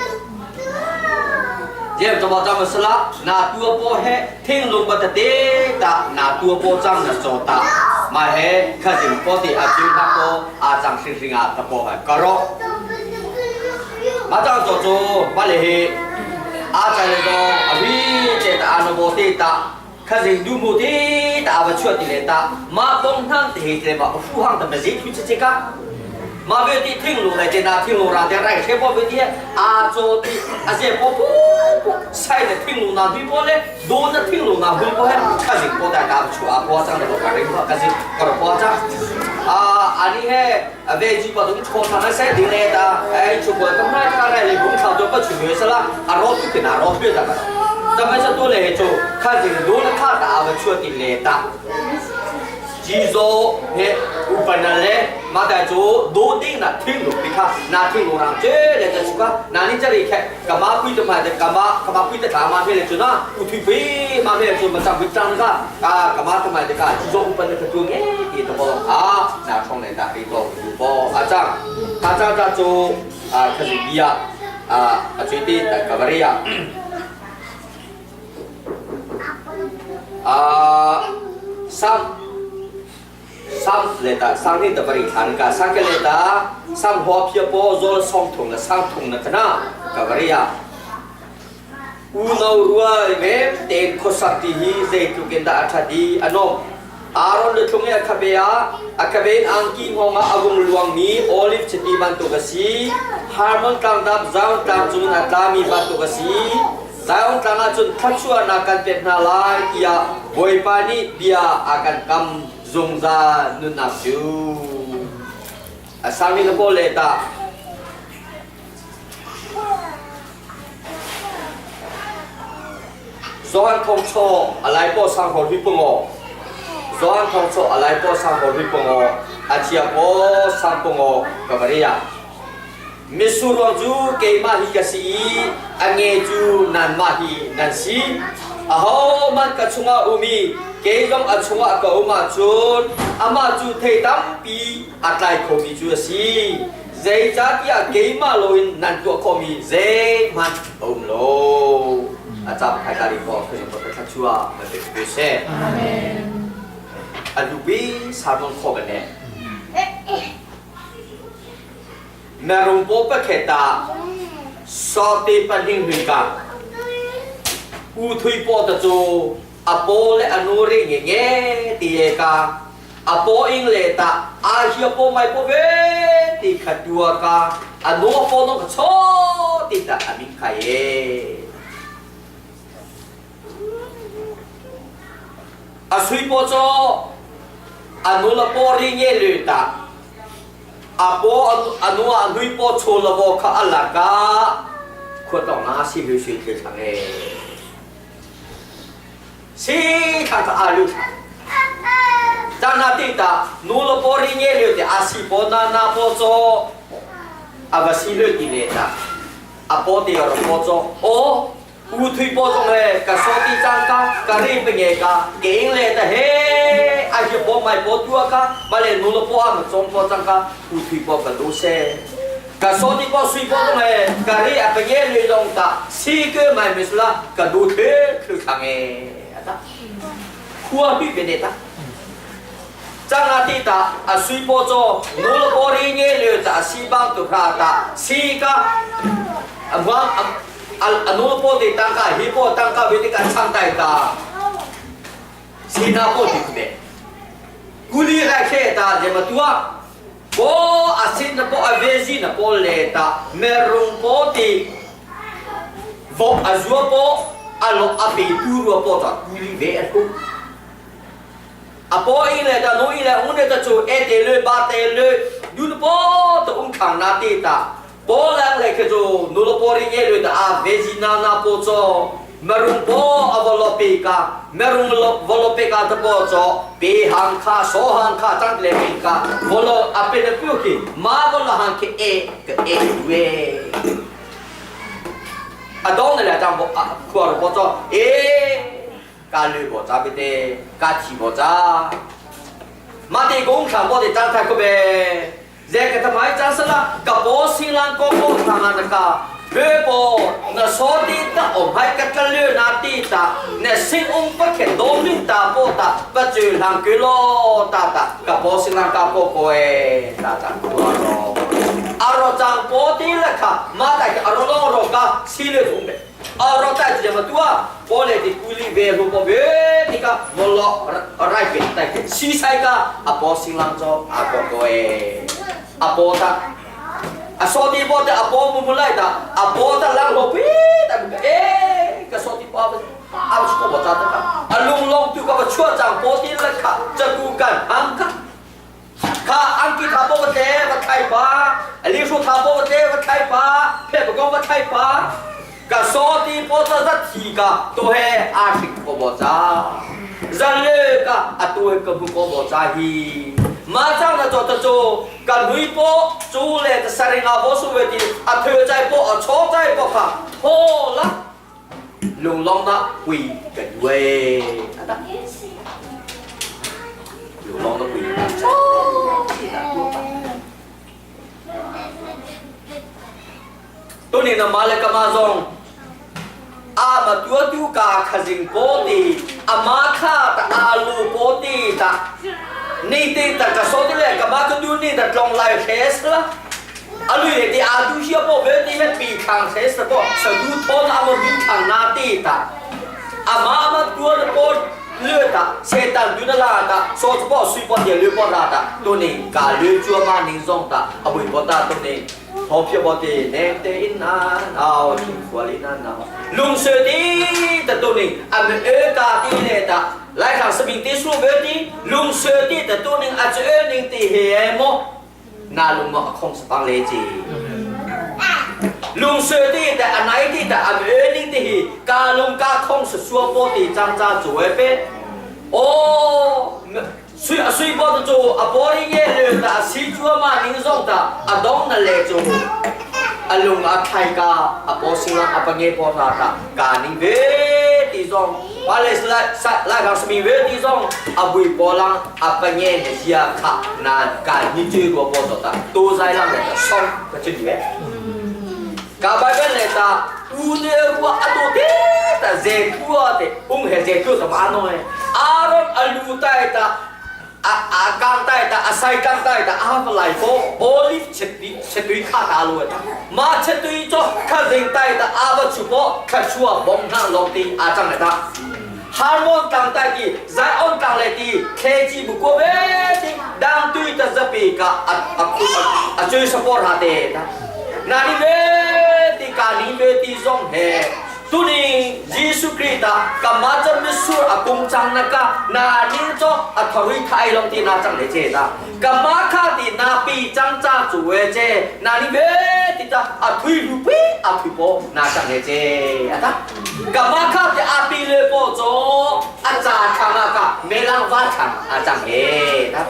เยี่ยมจะบอกจำมาสละนาตัวโปเฮทิ้งลงบัตเตตานาตัวโปจังนาโซตามาเฮขจิงโปติอาจิทักโตอาจังสิสิงอาตะโปหกระมาจังโจโจมาเลยเฮอาจังเลยตอวิเจตอานุโมติตาขจิงดูโมติตาอวชวติเลตามาปงทังเตเตมาฟูหังตะมจิทุเจกะมาเวทีทิ้งลงเลยเจนาทิ้งลงราเดไรเชฟเวทีอาโจติอาเจปปูใส่的听路那对波嘞，多那听路那会波嘿，开始波带打不出啊，波张的个人波，开始搞了波张。啊，阿你嘿，啊，外地把东错他那塞进来的，哎，出国东那他来的工厂都不出去是啦，啊，老土给拿老土的个，咱们这多来做，看这个多那卡打不出的来的。จีโซเฮอุปนันเลมาแต่จูดูดิ้งนะทิ้งหลุดไปค่ะนาทิ้งหลุดรังเจ้เลยจะสุกะนานี่จะรีแค่กามาคุยจะมาแต่กามากามาคุยแต่กามาเพื่อเลยจุนะอุทิฟีมาเพื่อจุมันจับวิจารณ์ก็กากามาทำไมแต่กาจีโซอุปนันตัวเงี้ยที่ตัวอ่านาช่องไหนตารีตัวอยู่ปออาจารย์อาจารย์จะจูอ่าคสิบียาอ่าอาจารย์ที่แต่กบริยาอ่าซ้ำซ้ำเลยตาซ้ำนี่ตะบริฐานกาซ้ำกันเลยตาซ้ำหัวเพียโปโซลสองถุงละซ้ำถุงนะกันนะกับริยาอูนาวรัวเวมเต็นโคสัตติฮีเซตุเกนดาอัฐดีอนอมอารอนลุงเอคาเบียอาคาเบนอังกีงงอาวุงลวงมีโอลิฟชตีบันตุกสีฮาร์มอนตังดับจาวตังจุนอัตามีบันตุกสีจาวตังจุนทัชวนากันเป็นนาลายเกียบอยปานีเบียอากันกำซงซานุนักจูอาสามีนโปเลตาโซฮันทงโชอะไรโปสังหริปงอโซฮันทงโชอะไรโปสังหริปงออาเชียโปสังปงอกับเรียมิสุรจูเกมาฮิกสีอันเงจูนันมาฮินันซีอาโฮมันกัชุงอาอุมีเกยงอัชงะกอุมาจุนอามาจูเทตัมปีอัตไลโคมีจูสีเจจัดยาเกมาโลอินนันตัวคมีเจมันอมโลอาจารย์ไทยการีบอกคืออย่างประทับชัวมันเป็นผู้เช่อันดูบีสามนขอกันเนี่ยแมรุงโปปะเคตาสอตีปันหิงหุยกาอูทุยโปตะจูอโปและอนุริเงี้ยตีเอกาอโปอิงเลตาอาเฮียโปไม่โปเวตีขัดดัวกาอนุโปนกโชติตาอมิคายเออาสุยโปโจ A nu le paw ri nge le ta. A paw a nu a nui paw chaw la bo kha a la ka khua tong na si hu si thil thang e. Si thang ta a lu thang. Ta na ti ta nu le paw ri nge le te a si paw na na paw cho a va si le ti le ta. A paw ti ro paw cho o U thui po zong le ka so ti cang ka ka ri pe nge ka ke ing le ta he a hi po mai po tua ka ma le nu lo po a ma chong po cang ka u thui po ka lu se ka so ti po sui po zong le ka ri a pe nge le long ta si ke mai mis la ka du the khu khang e ata khua pi pe ne ta chang a ti ta a sui po cho nu lo po ri nge le ta si bang tu kha ta si ka a a nu po ti tangka hi po tangka vi ti kan chang tai ta sina po ti kube kuli ra khe ta je ma tua po asin na po avezi na po le ta merung po ti vo azua po alo ape tu ro po ta kuli ve a tu a po i le ta nu i le un le ta chu e te le ba te le du po to un khang na ti ta Poland le khi cu nulapori nge lu ta a vegina na po cho merung po avolopi ka merung volopi ka ta po cho pe hang kha so hang kha chang le pin ka volo ape na pyu ki ma volo hang ki e ka e we a dong na le chang bo a khuar po cho e ka lu bo cha bi te ka thi bo cha ma te gong khang bo te chang tha ko be Ze ka tamai cha sala ka bo silang ko ko thanga na ka be bo na so ti ta om hai ka ka le na ti ta ne sing um pa khe do min ta po ta pa chu lang ke lo ta ta ka bo silang ka po ko e ta ta ko ro aro chang po ti la kha ma ta ka aro lo ro ka si le thung be aro ta ji ma tua po le ti kuli ve ru po ve ti ka mo lo rai pe ta ke si sai ka a po sing lang cho a po ko e a po ta a so ti po ta a po mu mu lai ta a po ta lang ho pi ta e ka so ti po a a ko bo ta ta ka a lung long tu ka ba chua chang po ti la kha cha ku kan hang ka kha angki tha po te va thai pa ali su tha po te va thai pa phe ba gong va thai pa ka so ti po ta za thi ka to he a thik ko bo cha zan le ka a tu he ka bu ko bo cha hi ma chang na cho ta cho ka nui po chu le ta saringa bo su ve ti a thơ chai po a cho chai po kha ho la lung long na quỳ cái quê lung long na quỳ Tuni na male kama zong a ma tua tu ka khazing po ti a ma kha ta alu po ti ta ni ti ta ka so ti le ka ma ka du ni ta tlong lai khes la alu ye ti a du hia po ve ti he pi khang khes ta po sa du thon a mo du thang na ti ta a ma ma tua na po 略ta setan du na la ta so po sui po ti lu po ra ta tu ni ka lu chua ma ning zong ta a bui po ta tu ni 好票我哋你哋那闹，听话哩那闹，龙水的的都能，俺们二家的来的，来看视频的数个的，龙水的的都能，俺这二零的黑么，那龙么空是帮来子。龙水的的阿奶的的俺们二零的黑，家龙家空是说波的张家做一边，哦。水水波的做，阿波的耶的，阿西做嘛，林松的，阿东那来做，阿龙阿泰家，阿波西拉阿邦耶波萨达，咖喱维地松，巴雷斯来来来康斯米维地松，阿维波浪阿邦耶的西亚卡那咖喱最多波多达，都在那个松个这里边。咖白边来的，乌内乌阿多的，但热土啊的，乌黑热土怎么弄的？阿罗阿鲁带的。a kang tai ta a sai kang tai ta a lai po olive chetui chetui kha ta lo ta ma chetui cho kha ding tai ta a ba chu po kha chua bom thang long ti a chang ta harmon kang tai ti zai on kang le ti khe chi bu ko ve ti dang tui ta zapi ka a a a chui support ha te ta na ni ve ti ka ni ve ti zong he Tuni Jesuh Khrih ta kama cha misur a kung chang na ka na ning cho a thorui thai long ti na chang le che ta kama kha ti na pi chang cha chu we che na ni ve ti ta a thui lu pi a thui po na chang le che ata kama kha ti a pi le po cho a cha thang a ka melang va thang a chang e ta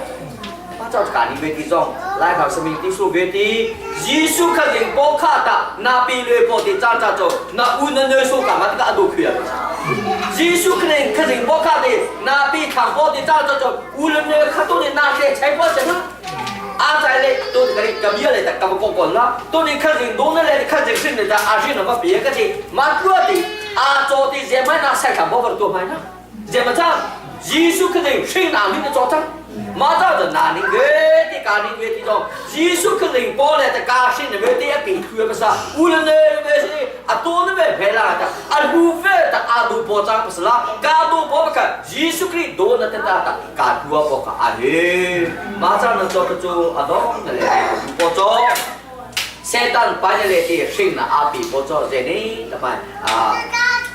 照咖喱为地种，来考生命地数为地，耶稣克人波卡达那比略波的扎扎走，那乌能能说干嘛这个阿都去啊？耶稣克人克人波卡的那比唐波的扎扎走，乌能能卡多的那些财宝什么？阿在嘞，都是个哩，咁样嘞，但咁个个啦，都你看人，都那嘞，看人是的，阿是那么别个的，马主的，阿做的人们那赛场波个多买呢，怎么讲？耶稣克人谁哪里的做账？马早就哪里越的家里越的种，耶稣克人过来的家信的越的也给推不是啊？无论呢越是啊多那边赔了的，啊路费的阿路保障不是啦，家路保不看，耶稣克多那的大的，家路保个阿嘿，马早能做不做阿东那来保障。圣诞拜日嚟啲圣那阿比保障这呢，那么啊。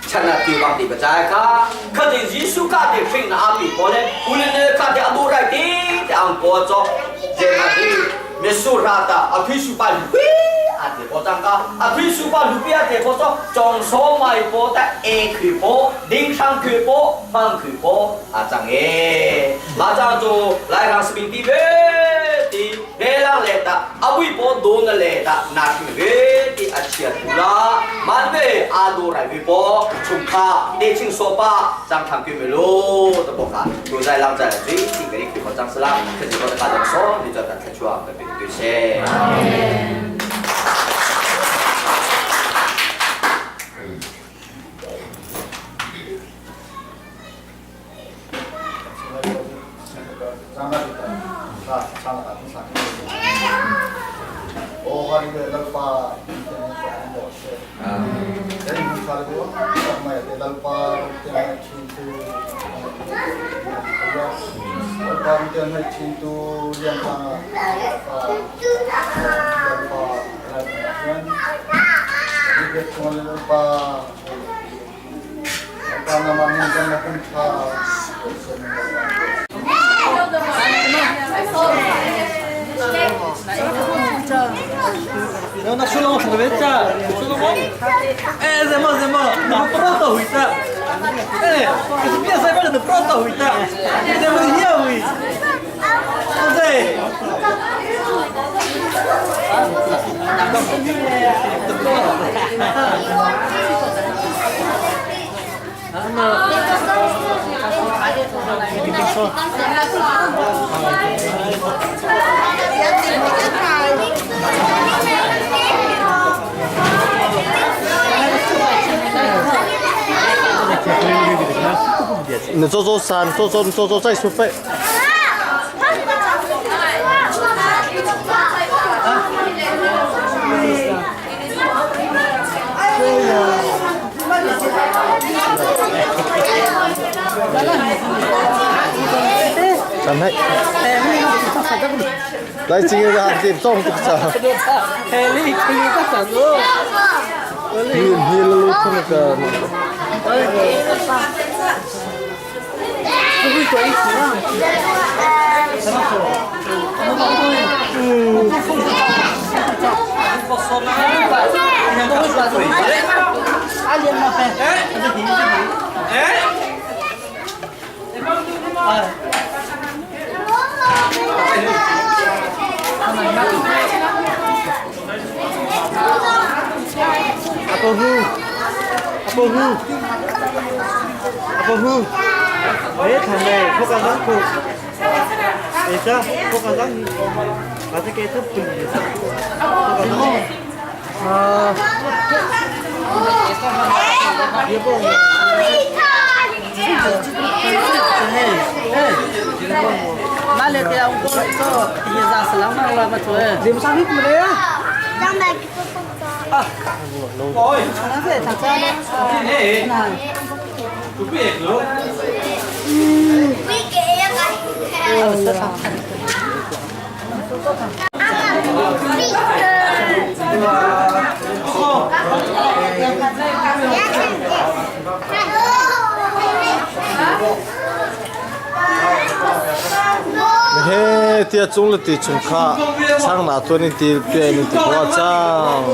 趁那地方地不在卡，可是耶稣卡的圣那阿比保嘞，无论呢卡的阿路来的，的安保障，这那的没输拉的阿推书把路边阿地保障个，阿推书把路边阿地保障，装所买保的 A 区保、林上区保、方区保阿张诶，马上就来看视频的的。来来的，阿威波多那来的，那是为的阿切图啦，满为阿多来威波，从卡内清说吧，张堂给没喽，都不看，都在浪在最近给你开放张是啦，可是我的家长说，你就得出去啊，别别些。 你做做山，做做做做再出发。真係，來今日啊，點裝點裝？你你路那个。 Apa hu? Apa hu? Apa hu? 哎，thằng này không có răng phụ. Để sao? Không có răng. Mà cái cái thấp bình để sao? Không có răng. À. He tia cung le ti chung kha chang na tuan in ti pian in ti bua chang.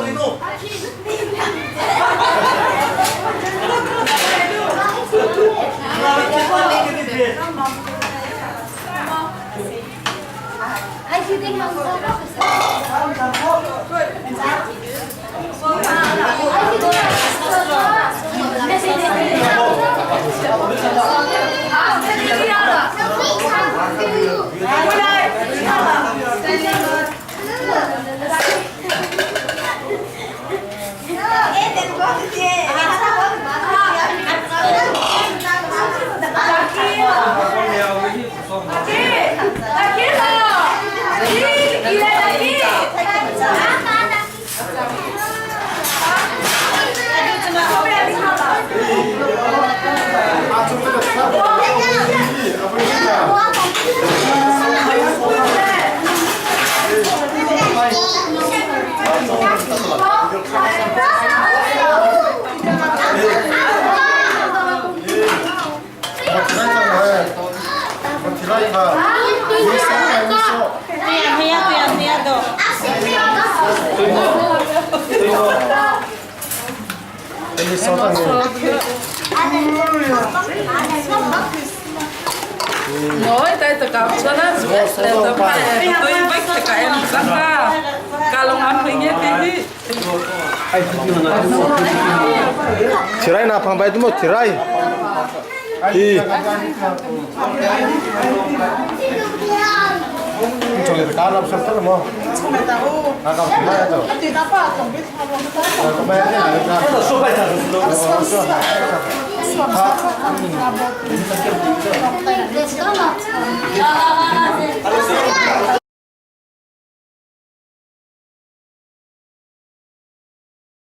Nói tay ta gặp cho nó là ta phải tôi bách ta cái em chắc ta cả lòng ăn mình nghe tí đi. Thirai na phang bai tu mo thirai. Hi.